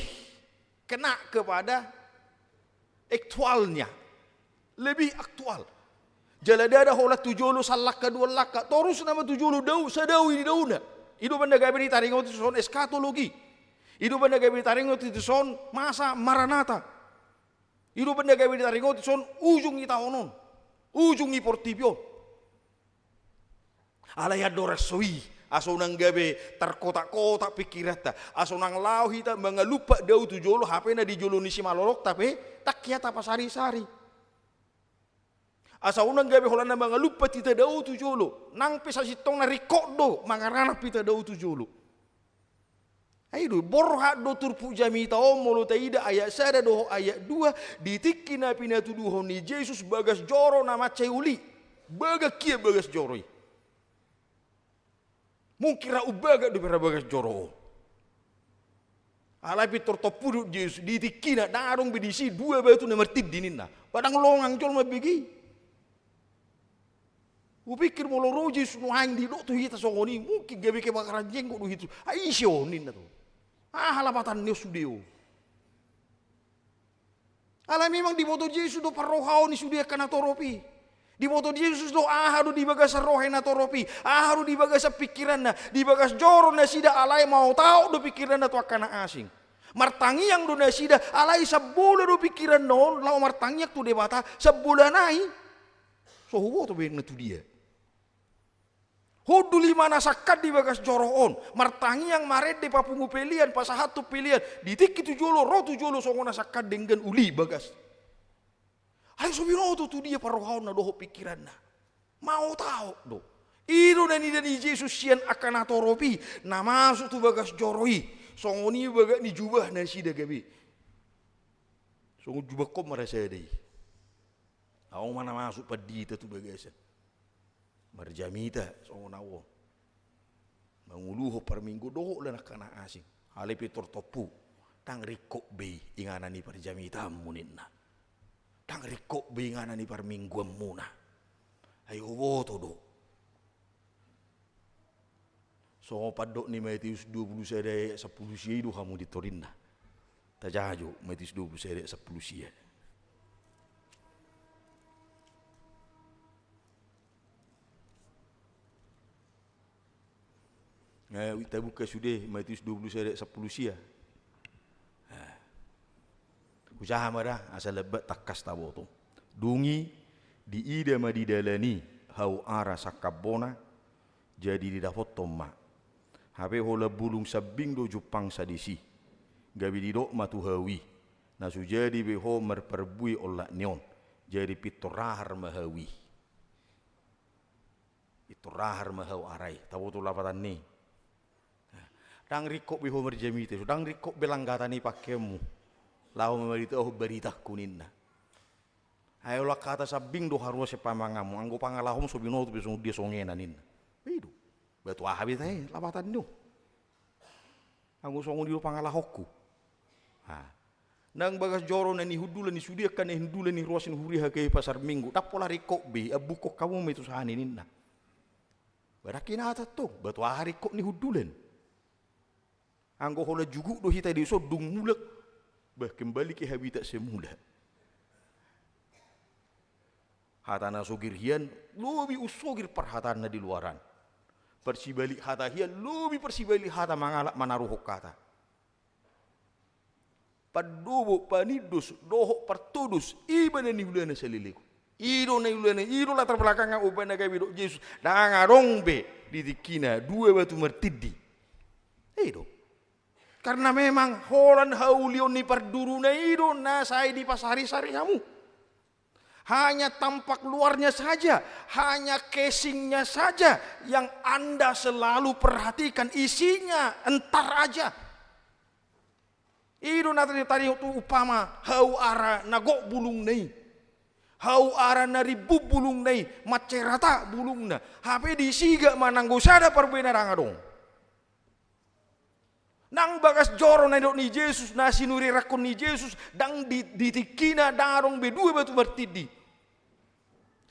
kena kepada aktualnya. Lebih aktual. Jala ndada holan tu jolo sallangka dua langka. Torus nama tu jolo dao, sadao i didaona. I do umbahen na gabe ditaringoti tuson eskatologi. I do umbahen na gabe ditaringoti tuson masa Maranata. I do umbahen na gabe ditaringoti tuson ujung ni taon on. Ujung ni portibi on. Alai andorang so i, asa unang gabe tarkotak-kotak pingkiranta, asa unang laho hita mangalumpat dao tu jolo, hape na di jolo ni simalolongta pe, ndang hea tapasari-sari. Asa unang gabe holan na mangalumpat hita dao tu jolo, nang pe sasintongna ringkot do mangaranap hita dao tu jolo. Ai do, borhat do turpuk jamita on molo taida ayat sada dohot ayat dua, di tingki na pinatuduhon ni Jesus bagas joro na mansai uli. Bagas hea bagas joro i. Mungkin ra umbagas dope ra bagas joro on. Alai pintor tompu do Jesus, di tingkina ndang adong be disi dua batu na martindi ninna. Ba ndang longang jolma bege i. Hupikir molo ro Jesus nuaeng didok tu hita songon i, mungkin gabe kebakaran jenggot do hita. Ai ise on ninna tu. Aha lapatan ni on sude on. Alai memang diboto Jesus do parrohaon ni sude angka natorop i. Diboto Jesus do aha do di bagasan roha ni natorop i, aha do di bagasan pingkiranna, di bagas joro nasida alai maotaot do pingkiranna tu angka na asing. Martangiang do nasida, alai sambola do pingkiranna on laho martangiang tu Debata, sambola nai. So huboto be na tu dia. Hundul i ma na sangkan di bagas joro on, martangiang, marende, papungu pelean, pasahathon pelean, di tingki tu jolo, ro tu jolo songon na sangkan denggan uli bagas. Alai so binoto tu dia parrohaonna dohot pingkiranna. Maotaot do. I do na nida ni Jesus sian angka natorop i, na masuk tu bagas joro i. Songon i bagak ni jubah nasida gabe. Songon jubah on ma rasada i. Adong ma na masuk pandita tu bagasan. Marjamita songon au on. Manguluhon parminggu dohot lan angka na asing. Alai pintor tompu. Ndang ringkot be i inganan ni parjamitaanmu ninna. Ndang ringkot be i inganan ni parmingguanmuna. Ai huboto do. Songon pandok ni Mateus dua pulu sada ayat sampulu sia i do hamu di torinna. Tajaha jo Mateus dua pulu sada ayat sampulu sia. Nga tabuka sude Matius dua puluh sada ayat sampulu sia. Hujaha ma da, asa lambat tangkas taboto. Dung i diida ma di dalan i hau ara sangkap bona, jadi didapothon ma. Hape holan bulung sambing do jumpangsa disi. Gabe didok ma tu hau i: Na so jadi be ho marparbue olat ni on, jadi pintor ahar ma hau i. Pintor ahar ma hau ara i, taboto lapatan ni. Ndang ringkot be ho marjamita, ndang ringkot be langgatan i pangkeonmu. Laho mambaritahon baritangku ninna. Ai holan hata sambing do haruar sian pamanganmu, anggo pangalahom so binoto be songon dia songon i ninna. I do. Batu aha be tahe lapatan ni on? Anggo songon i do pangalahonku. Ha. Nang bagas joro na nihundulan ni sude angka na nihundulan ni ruas ni huria H K I Pasar Minggu, ndang pola ringkot be, ambukkon hamu ma i tu saha ni ninna. Ba ndang hinatahon tong, batu aha ringkot ni hundulan. Anggo holan juguk do hita dison dung mulak, bah, kembali ke habitat semula. Hata na sogir hian, lobi unsogir parhataan na di luaran. Parsibalik hata hian, lobi parsibalik hata mangalap manaruhon hata. Pandobo, panindos, dohot partodos, i ma na niulana saleleng on. I do na niulana, i do latar belakangna umbahen na gabe didok Jesus: Ndang adong be di tingkina dua batu martindi. I do. Karena memang holan haulion ni parduruna i do na sai dipasarisari hamu. Hanya tampak luarnya saja, hanya casingnya saja yang Anda selalu perhatikan, isinya entar aja. I do na tadi, tadi tu umpama hau ara na gok bulungna i. Hau ara na rimbun bulungna i, mansai rata bulungna. Hape disigak ma nanggo sada parbue na ndang adong. Nang bagas joro na nidok ni Jesus, na sinurirakkon ni Jesus, ndang di, di tingkina ndang adong be dua batu martindi.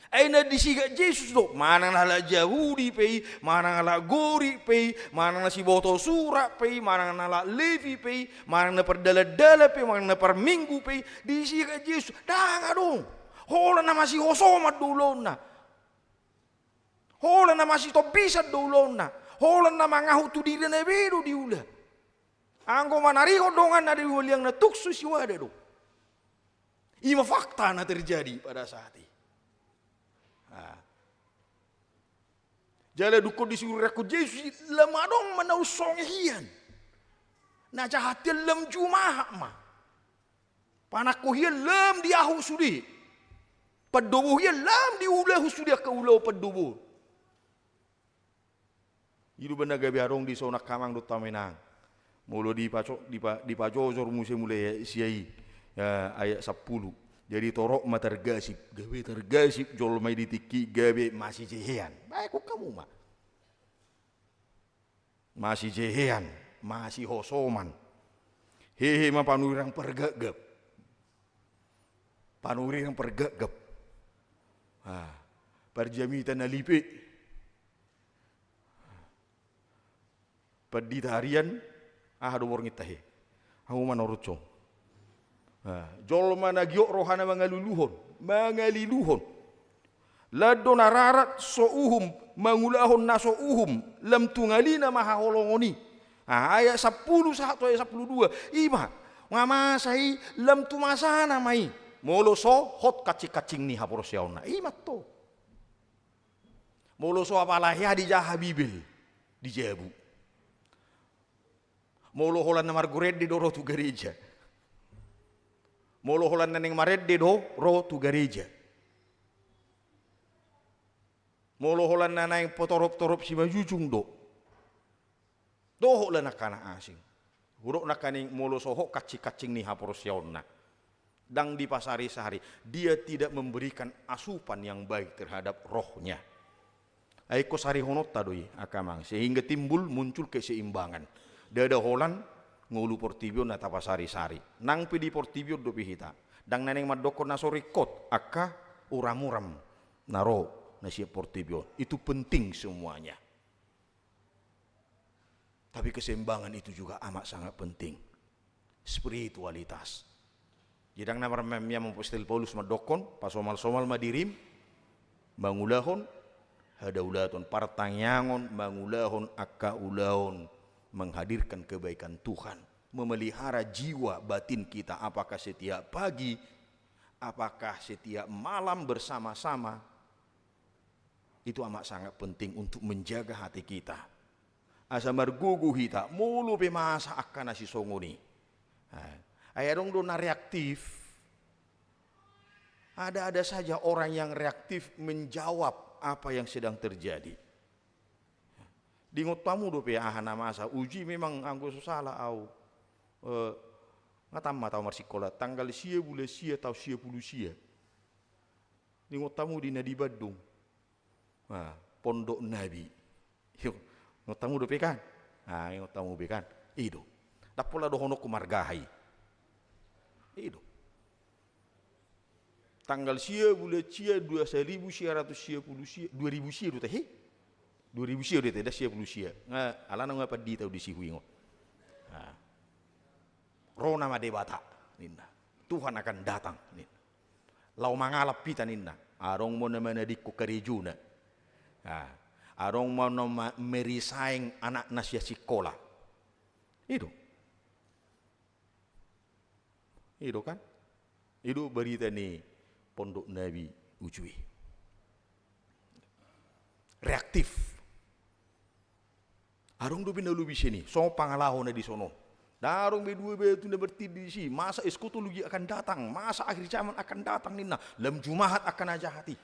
Ai na disigak Jesus do, manang na halak Jahudi pe i, manang na halak Gorik pe i, manang na siboto surat pe i, manang na halak Levi pe i, manang na pardalandalan pe i, manang na parminggu pe i, disigak Jesus, ndang adong. Holan na masihosoman do ulaonna. Holan na masitombisan do ulaonna. Holan na mangahut tu dirina be do diula. Anggo manarihon donganna di haliangna tung so siwada do. I ma fakta na terjadi pada saat i. Ah. Jala dungkon disinurirakkon Jesus i, lam adong ma na unsonge hian. Na jahat hian lam jumahat ma. Panangko hian lam diahut sude. Pandobo hian lam diulahon sude angka ulaon pandobo. I do umbahen na gabe adong dison angka amang dohot inang. Molo dipajo-, dipa-, dipajojor muse mulai ayat sia i, ya, ayat sampulu. Jadi torop ma targasip, gabe targasip jolma i di tingki, gabe masijehean. Baen hamu ma. Masijehean, masihosoman. Hehe ma panurirang pargapgap. Panurirang pargapgap. Ah, parjamita na lipe. Pandita harian, aha do borngin tahe? Hamu ma na ro on. Ah, jolma na giot rohana mangaluluhon, mangaliluhon. Lan do na rarat so uhum, mangulahon na so uhum, lam tu ngalina ma haholongon i. Ah, ayat sampulu sahat tu ayat sampulu dua. I ma, nga masa i, lam tu masana ma i. Molo so hot kancingkancing ni haporseaonna. I ma antong. Molo so apala hea dijaha Bibel, di jabu. Molo holan na margurende do ro tu gareja. Molo holan na naeng marende do ro tu gareja. Molo holan na naeng potoroptorop simanjujung do. Dohot lan angka na asing. Hudok nangkaning molo so hot kancingkancing ni haporseaonna. Ndang dipasarisari. Dia tidak memberikan asupan yang baik terhadap rohnya. Ai ingkon sarihononta do i, angka amang. Sehingga timbul, muncul keseimbangan. Ndada holan ngolu portibi on na tapasarisari. Nang pe di portibi on dope hita. Ndang na naeng mandokkon na so ringkot, angka uramuram na ro na sian portibi on. Itu penting semuanya. Tapi keseimbangan itu juga amat sangat penting. Spiritualitas. Jadi ndang na marmeam-meam apostel Paulus mandokkon, pasomalsomal ma dirim, mangulahon, Hadaulaton, partangiangon mangulahon angka ulaon menghadirkan kebaikan Tuhan, memelihara jiwa batin kita, apakah setiap pagi, apakah setiap malam bersama-sama. Itu amat sangat penting untuk menjaga hati kita. Asa margogo hita, molo pe masa angka na sisongon i. Nah, ai adong do na reaktif. Ada-ada saja orang yang reaktif menjawab apa yang sedang terjadi. Diingot hamu dope aha na masa, uju i memang anggo so sala au. Eh, nga tammat au marsikola, tanggal sia bulan sia taon sia pulu sia. Diingot hamu di na di Bandung. Nah, Pondok Nabi. Yo, ingot hamu dope kan? Nah, ingot hamu be kan? I do. Ndang pola dohononku marga aha i. I do. Tanggal sia bulan sia dua saribu sia ratus sia pulu sia, dua ribu sia do tahe. Dua ribu sia do tahe, ndang sia pulu sia. Nga alana nga pandita au disi huingot. Nah. Ro nama Debata, ninna. Tuhan akan datang, ninna. Laho mangalap hita, ninna. Adong ma na manadingkon karejona. Nah, adong ma na ma-, meresign anakna sian sikola. I do. I do kan? I do barita ni Pondok Nabi uju i. Reaktif. Adong dope na lobi sian i, songon pangalaho na dison on. Ndang adong be dua batu na martindih disi, masa eskatologi akan datang, masa akhir zaman akan datang ninna, lam jumahat angka na jahat i.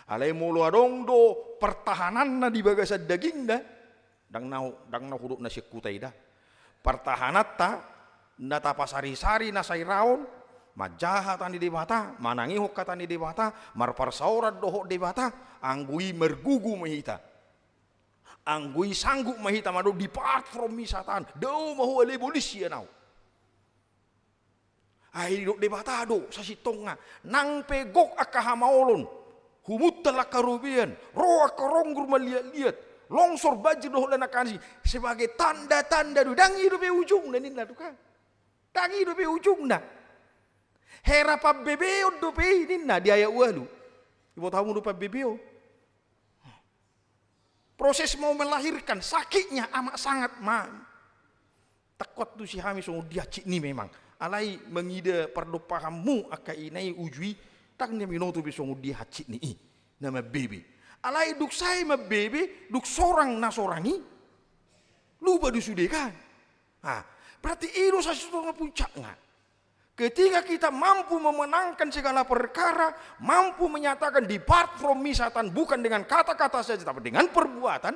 Alai molo adong do pertahananna di bagasan dagingna, ndang na, ndang na hudok na sian huta i da. Pertahananta, na tapasarisari na sai ra on, manjaha hata ni Debata, manangihon hata ni Debata, marparsaoran dohot Debata, anggo i margogo ma hita. Anggo i sanggup ma hita mandok, "Depart from me, Satan. Dao ma ho, ale bolis sian ahu." Ai didok Debata do sasintongna, nang pe gok angka hamaolon, humuntal angka robean, ro angka ronggur maliat-liat, longsor, banjir dohot dana kasi, sebagai tanda-tanda do, ndang i dope ujungna ninna do kan. Ndang i dope ujungna. Hera pambebeon dope i ninna di ayat ualu. Diboto hamu do pambebeon? Proses mau melahirkan, sakitnya amat sangat ma-, tangkot tusi hami songon dia hansit ni memang. Alai mangida pardompahanmu angka ina i uju i, ndang na binoto be songon dia hansit ni i na mambebe. Alai dung sae mambebe, dung sorang na sorang i, lupa do sude kan. Ah, berarti i do sasintongna puncakna. Ketika kita mampu memenangkan segala perkara, mampu menyatakan, "Depart from me, Satan," bukan dengan kata-kata saja, tapi dengan perbuatan,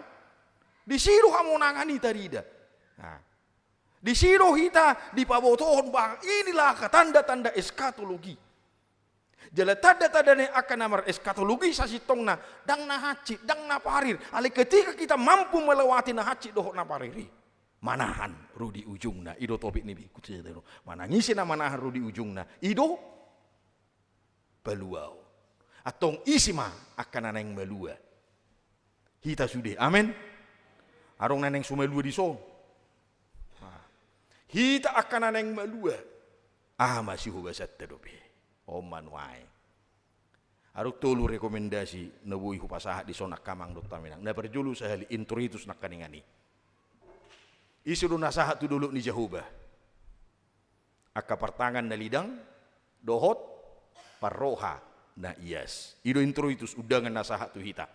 di si do hamonangan i tarida. Nah, di si do hita dipabotohon bahwa inilah tanda-tanda eskatologi. Jala tanda-tanda ni angka na mareskatologi sasintongna, ndang na hansit, ndang na parir. Alai ketika kita mampu melewati na hansit dohot na parir i, manahan ro di ujungna, i do topik ni minggu sisada on. Manang ise na manahan ro di ujungna, i do paluaon. Antong ise ma angka na naeng malua? Hita sude. Amen. Adong na naeng so malua dison? Nah, hita angka na naeng malua. Aha ma sihobasanta dope? On ma nuaeng. Adong tolu rekomendasi na boi hupasahat dison angka amang dohot inang. Na parjolo sahali, introitus nangkaningan i. Ise do na sahat tu dolok ni Jahowa? Angka partangan na lidang dohot parroha na ias. I do introitus, undangan na sahat tu hita.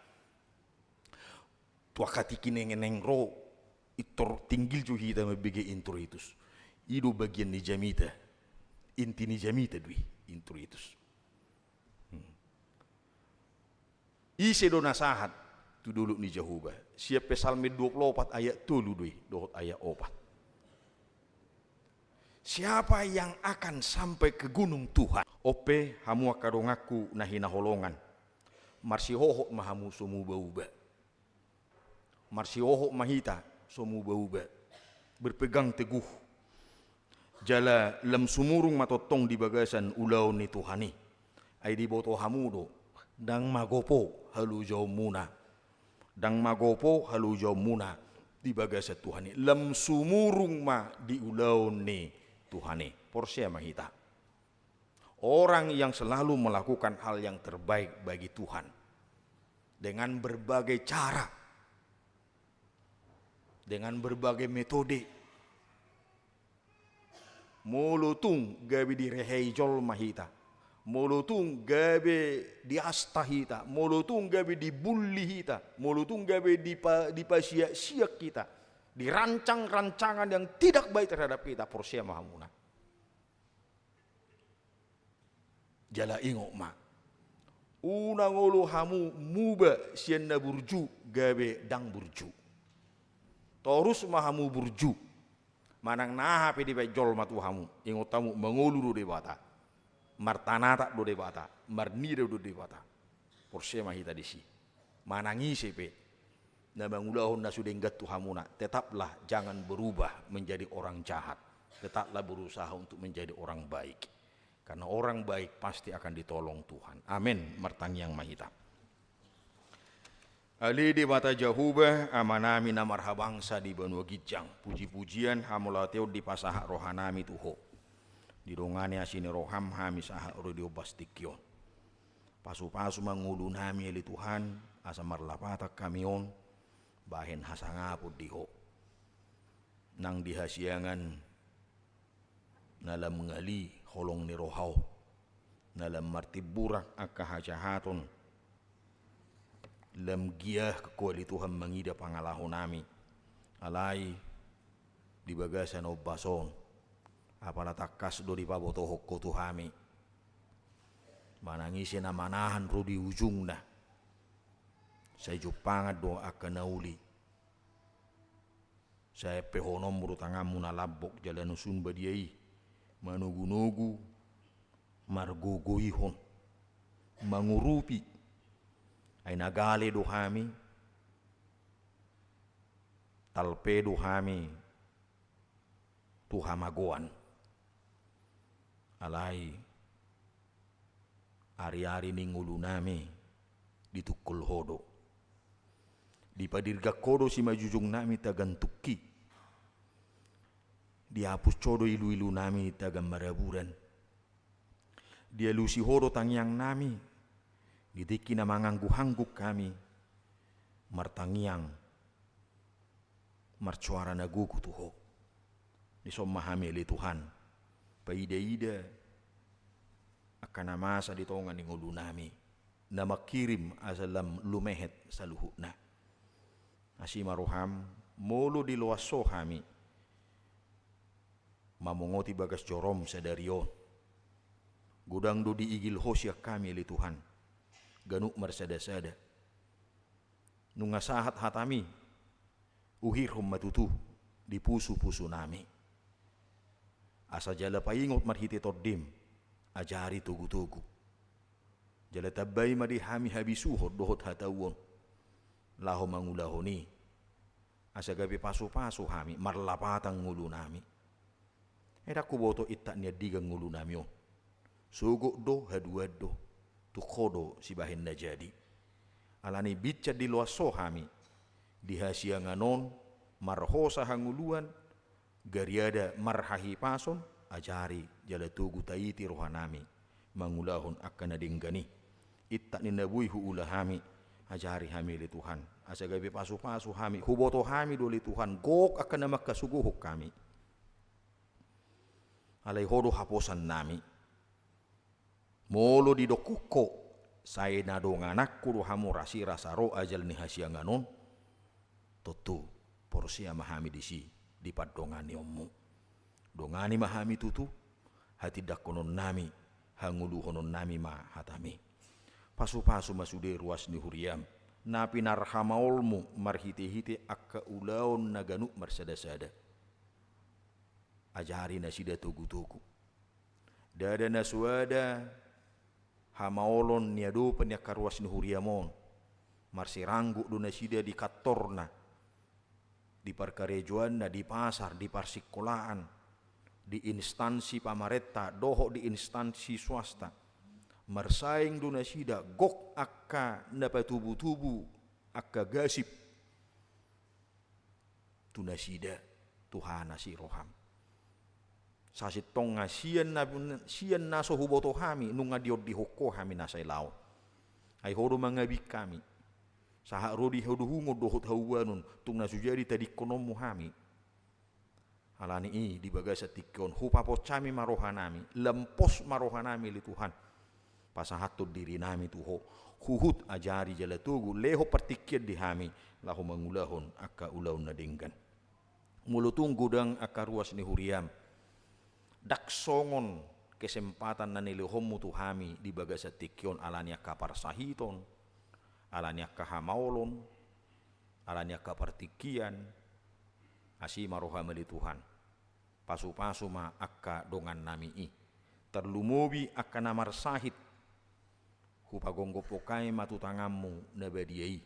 Tu angka tingki na naeng ro, pintor tinggil jo hita mambege introitus. I do bagian ni jamita. Inti ni jamita do i, introitus. Hmm. Ise do na sahat tu dolok ni Jahowa? Sian Psalmen dua pulu opat ayat tolu do i, dohot ayat opat. Siapa yang akan sampai ke gunung Tuhan? On pe hamu angka donganku na hinaholongan, marsihohot ma hamu so muba-uba. Marsihohot ma hita so muba-uba. Berpegang teguh. Jala lam sumurung ma tongtong di bagasan ulaon ni Tuhan i. Ai diboto hamu do, ndang magopo halojaonmuna. Ndang magopo halojaonmuna di bagasan Tuhan i. Lam sumurung ma di ulaon ni Tuhan i. Porsea ma hita. Orang yang selalu melakukan hal yang terbaik bagi Tuhan. dengan berbagai cara, dengan berbagai metode. Molo tung gabe direhei jolma hita, molo tung gabe diasta hita, molo tung gabe dibully hita, molo tung gabe dipa-, dipasiak-siak hita, dirancang rancangan yang tidak baik terhadap kita, porsea ma hamuna. Jala ingot ma, unang olo hamu muba sian na burju gabe ndang burju. Torus ma hamu burju. Manang na aha pe dibaen jolma tu hamu, ingot hamu, mangolu do Debata, martanatap do Debata, marnida do Debata. Porsea ma hita disi. Manang ise pe na mangulahon na so denggan tu hamuna, tetaplah jangan berubah menjadi orang jahat. Tetaplah berusaha untuk menjadi orang baik. Karena orang baik pasti akan ditolong Tuhan. Amin. Martangiang ma hita. Ale Debata Jahowa, Amanami na marhabangsa di banua ginjang, puji-pujian, hamauliateon dipasahat rohanami tu Ho. Didongani asi ni roham hami sahat ro di ombas tingki on. Pasu-pasu ma ngolunami, ale Tuhan, asa marlapatan hami on bahen hasangapon di Ho. Nang di hasiangan na lam ngali holong ni roha on, na lam martimburak angka hajahaton, lam giah Ho, ale Tuhan, mangida pangalahonami. Alai di bagasan ombas on, apala tangkas do dipabotohon Ho tu hami. Manang ise na manahan ro di ujungna, sai jumpangan do angka na uli. Sai ampehononmu do tanganmu na lambok jala na sun badia i, manogu-nogu, margogoihon, mangurupi. Ai na gale do hami, talpe do hami tu hamagoan. Alai ari-ari ni ngolunami ditungkol Ho do. Dipadirgak Ho do simanjujungnami tagan tungki. Diapus Ho do ilu-ilunami tagan maraburan. Dialusi Ho do tangiangnami di tingki na mangangguk-angguk hami martangiang, marsoara na gogo tu Ho. Dison ma hami, ale Tuhan, paida-ida angka na masa di tonga ni ngolunami, na mangkirim asa lam lumehet saluhutna. Asi ma roham, molo diloas Ho hami mamongoti bagas jorom sadari on, godang do diigil Ho sian hami, ale Tuhan, ganup marsada-sada. Nunga sahat hatami, uhirhon ma tutu di pusu-pusunami. Asa jala paingot marhite Tondim, ajari togu-togu. Jala tambai ma di hami habisuhon dohot hatauon laho mangulahon i, asa gabe pasu-pasu hami marlapatan ngolunami. Ai ndang huboto intak ni andigan ngolunami on. Sogot do, haduan do, tung Ho do sibahen na jadi. Alani i binsan diloas Ho hami di hasiangan on, marhosa hangoluan, gariada marhahipason, ajari jala togu taiti rohanami mangulahon angka na denggan i. Intak ni na boi huula hami, ajari hami, ale Tuhan, asa gabe pasu-pasu hami. Huboto hami do, ale Tuhan, gok angka na manghasogohon hami. Alai Ho do haposannami. Molo didok Ho, sai na dongananku do hamu rasirasa ro ajal ni hasiangan on, tontu porsea ma hami disi di pandonganionmu. Dongani ma hami tutu hatindangkononnami, hangoluhononnami ma hatami. Pasu-pasu ma sude ruas ni huriam na pinarhamaolmu marhite-hite angka ulaon na ganup marsada-sada. Ajari nasida togu-togu. Ndada na soada hamaolon ni adopan ni angka ruas ni huriam on. Marsirangguk do nasida di kantorna, di parkarejoanna, di pasar, di parsingkolaan, di instansi pamarenta dohot di instansi swasta. Marsaing do nasida, gok angka na patubu-tubu angka gasip tu nasida. Tuhan, asi roham. Sasintongna sian na, sian na so huboto hami, nunga diondihon Ho hami na sai laon. Ai Ho do mangabing hami. Sahat ro di hadohungon dohot haubanon, tung na so jadi tadingkononmu hami. Alani i di bagasan tingki on, hupapos hami ma rohanami, lam pos ma rohanami ale Tuhan. Pasahathon dirinami tu Ho, huhut ajari jala togu, lehon partingkian di hami, laho mangulahon angka ulaon na denggan. Molo tung godang angka ruas ni huriam, ndang songon kesempatan na nilehonmu tu hami di bagasan tingki on, alani angka parsahiton, alani angka hamaolon, alani angka partingkian, asi ma roham ale Tuhan. Pasupasu ma angka dongannami i. Tarlumobi angka na marsahit, hupagophop hami ma tu tanganmu na badia i.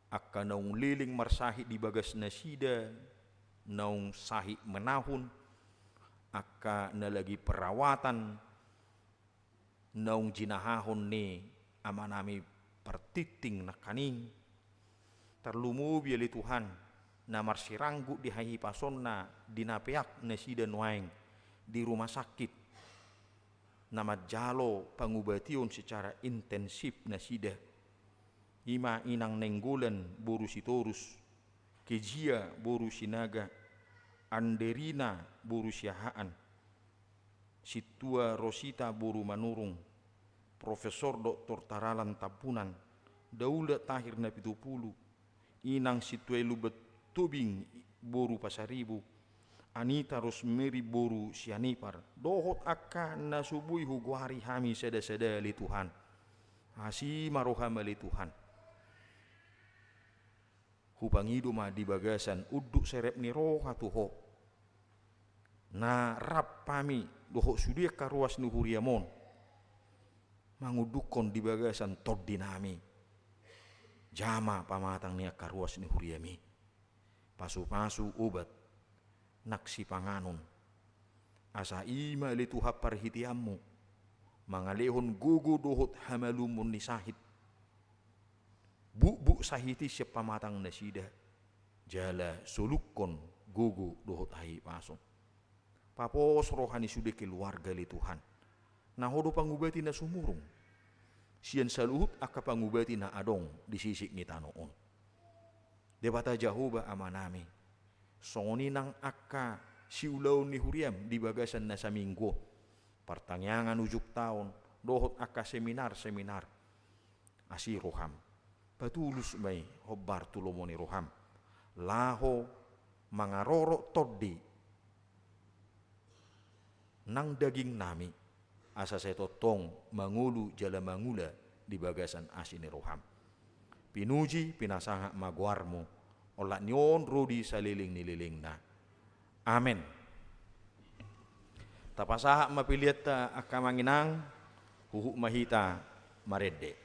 Angka naung leleng marsahit di bagas nasida, naung sahit menahun, angka na lagi perawatan, naung jinahahon ni amanami partingting nangkaning. Tarlumobi ale Tuhan, na marsiranggut di hahipasonna di na peak nasida nuaeng di rumah sakit, na manjalo pangubation secara intensif nasida. I ma Inang Nainggolan boru Sitorus, Kezia boru Sinaga, Anderina boru Siahaan, Sintua Rosita boru Manurung, Profesor Doktor Taralan Tampunan, Daula Tahir Napitupulu, Inang Sintua i Lumban Tobing boru Pasaribu, Anita Rosemary boru Sianipar, dohot angka na so boi hugoari hami sada-sada ale Tuhan. Asi ma roham ale Tuhan. Hupangido ma di bagasan unduk serep ni roha tu Ho, na rap hami dohot sude angka ruas ni huriam on mangundukhon di bagasan tondinami. Jama pamatang ni angka ruas ni huriam i. Pasupasu obat nang sipanganon. Asa i ma ale Tuhan parhiteanmu mangalehon gogo dohot hamalumon ni sahit. Bukbuk sahit i sian pamatang nasida, jala solukhon gogo dohot hahipason. Papos roha ni sude keluarga ale Tuhan, na Ho do pangubati na sumurung sian saluhut angka pangubati na adong di sisik ni tano on. Debata Jahowa Amanami, songon i nang angka siulaon ni huriam di bagasan na saminggu on, partangiangan ujung taon dohot angka seminar-seminar. Asi roham, patulus ma i hombar tu lomo ni roham, laho mangarorot tondi nang dagingnami, asa sai tongtong mangolu jala mangula di bagasan asi ni roham. Pinuji pinasangap ma goarmu, olat ni on ro di saleleng ni lelengna. Amen. Tapasahat ma peleanta angka amang inang, huhut ma hita marende.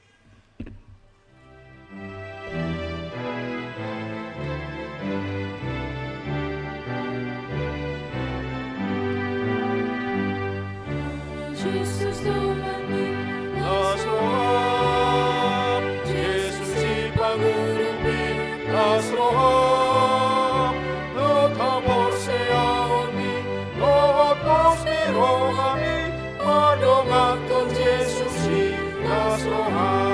Jesus Domani, las roham, Jesus Sipangurupi, las roham, dohot haporseaonmi, dohot pos ni rohami, padonganhon Jesus i, las roham.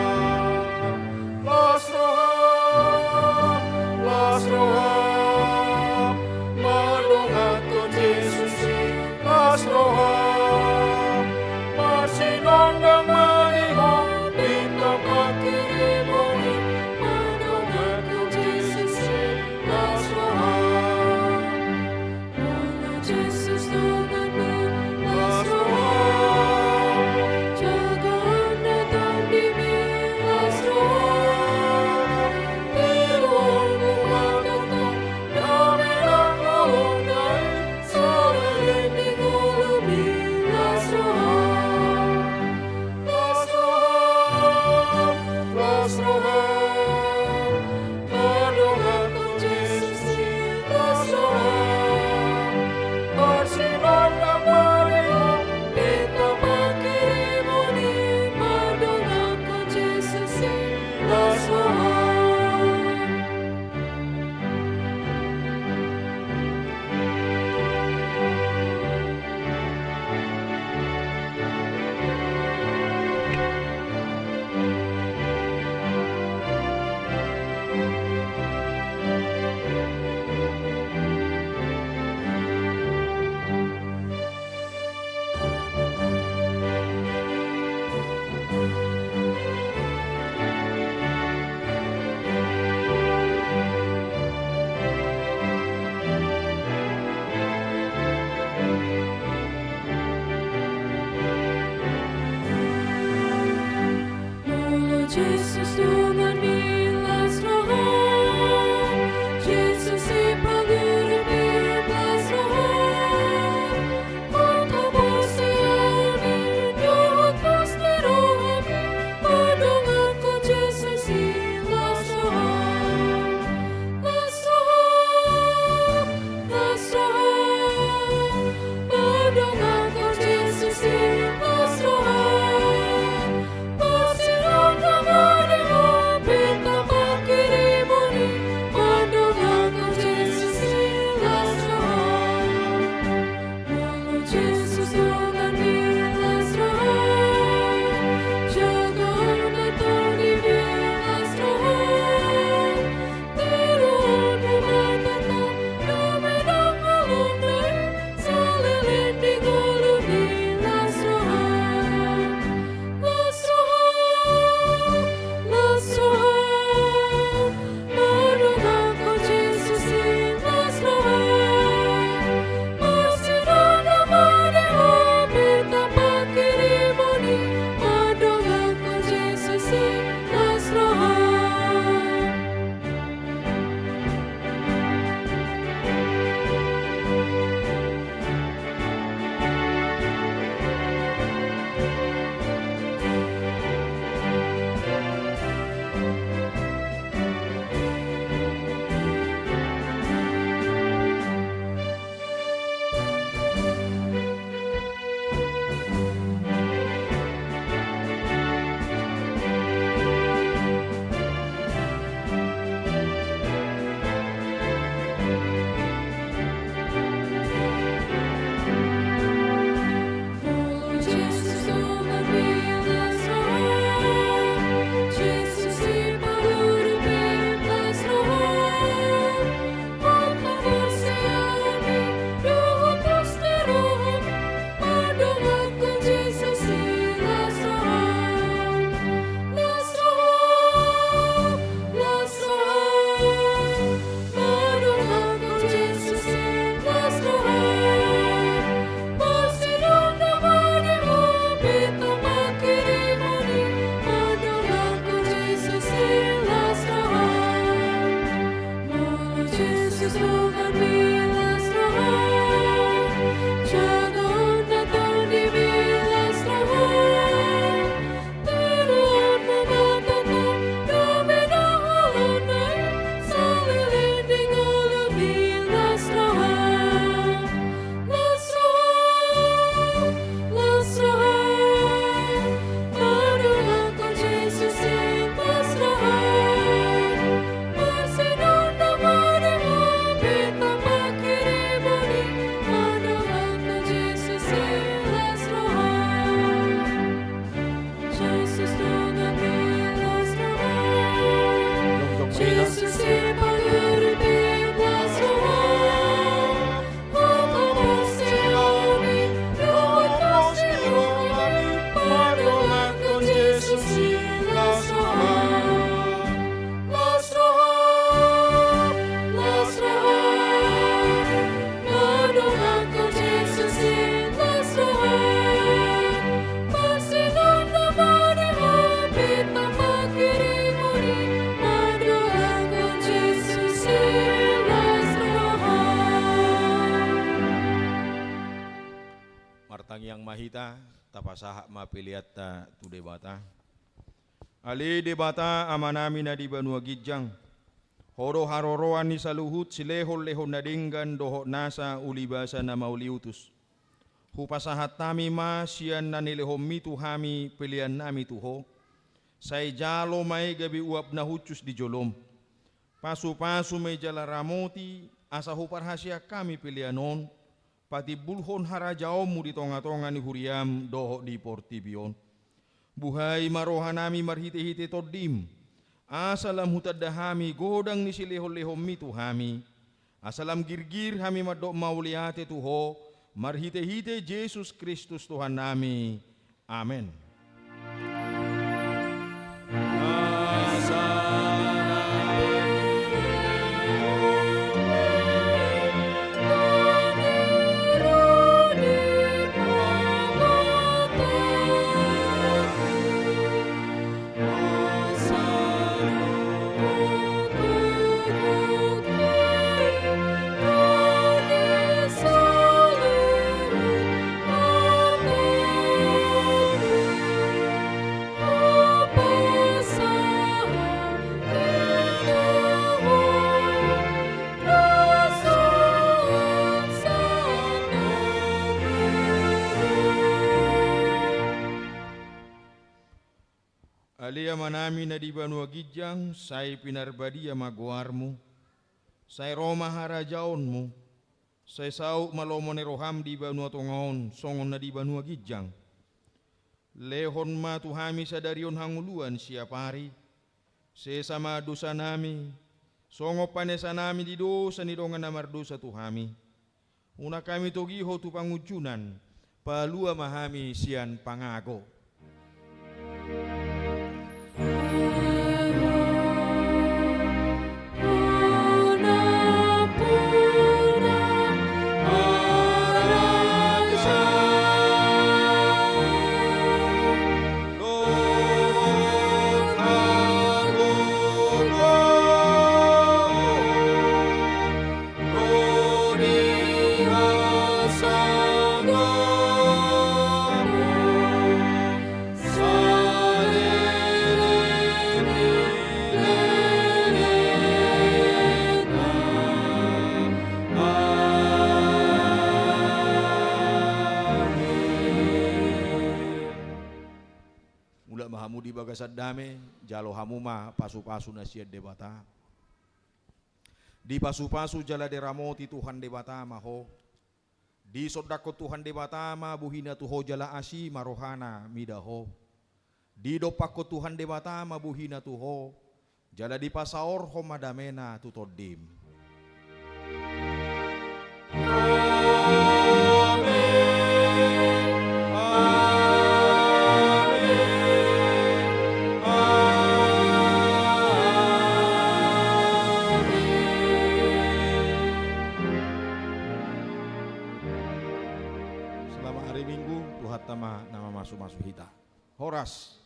Martangiang ma hita, tapasahat ma peleanta tu Debata. Ale Debata, Amanami na di banua ginjang, Ho do haroroan ni saluhut silehonlehon na denggan dohot nasa ulibasa na mauliutus. Hupasahat hami ma sian na nilehonMi tu hami peleannami tu Ho. Sai jalo ma i gabe uap na hushus di joloM. Pasupasu ma i jala ramoti, asa huparhaseang hami pelean on patimbulhon harajaonMu di tongatonga ni huriaM dohot di portibi on. Buhai ma rohanami marhitehite TondiM, asa lam hutanda hami godang ni silehonlehonMi tu hami, asa lam girgir hami mandok mauliate tu Ho, marhitehite Jesus Kristus Tuhannami. Amen. Ale Amanami na di banua ginjang, sai pinarbadia ma goarMu. Sai ro ma harajaonMu. Sai saut ma lomo ni rohaM di banua tonga on songon na di banua ginjang. Lehon ma tu hami sadari on hangoluan siapari. Sesa ma dosanami, songon panesanami di dosa ni dongan na mardosa tu hami. Unang hami togihon tu pangunjunan, palua ma hami sian pangago. Mulak ma hamu di bagasan dame, jalo hamu ma pasupasu na sian Debata. Dipasupasu jala diramoti Tuhan Debata ma ho. Disondangkon Tuhan Debata ma bohina tu ho jala asi ma rohana mida ho. Didompakkon Tuhan Debata ma bohina tu ho, jala dipasaorhon ma damena tu tondim. Amen. Amen. Amen. Selamat hari Minggu, Tuhanta ma na mamasumasu hita. Horas.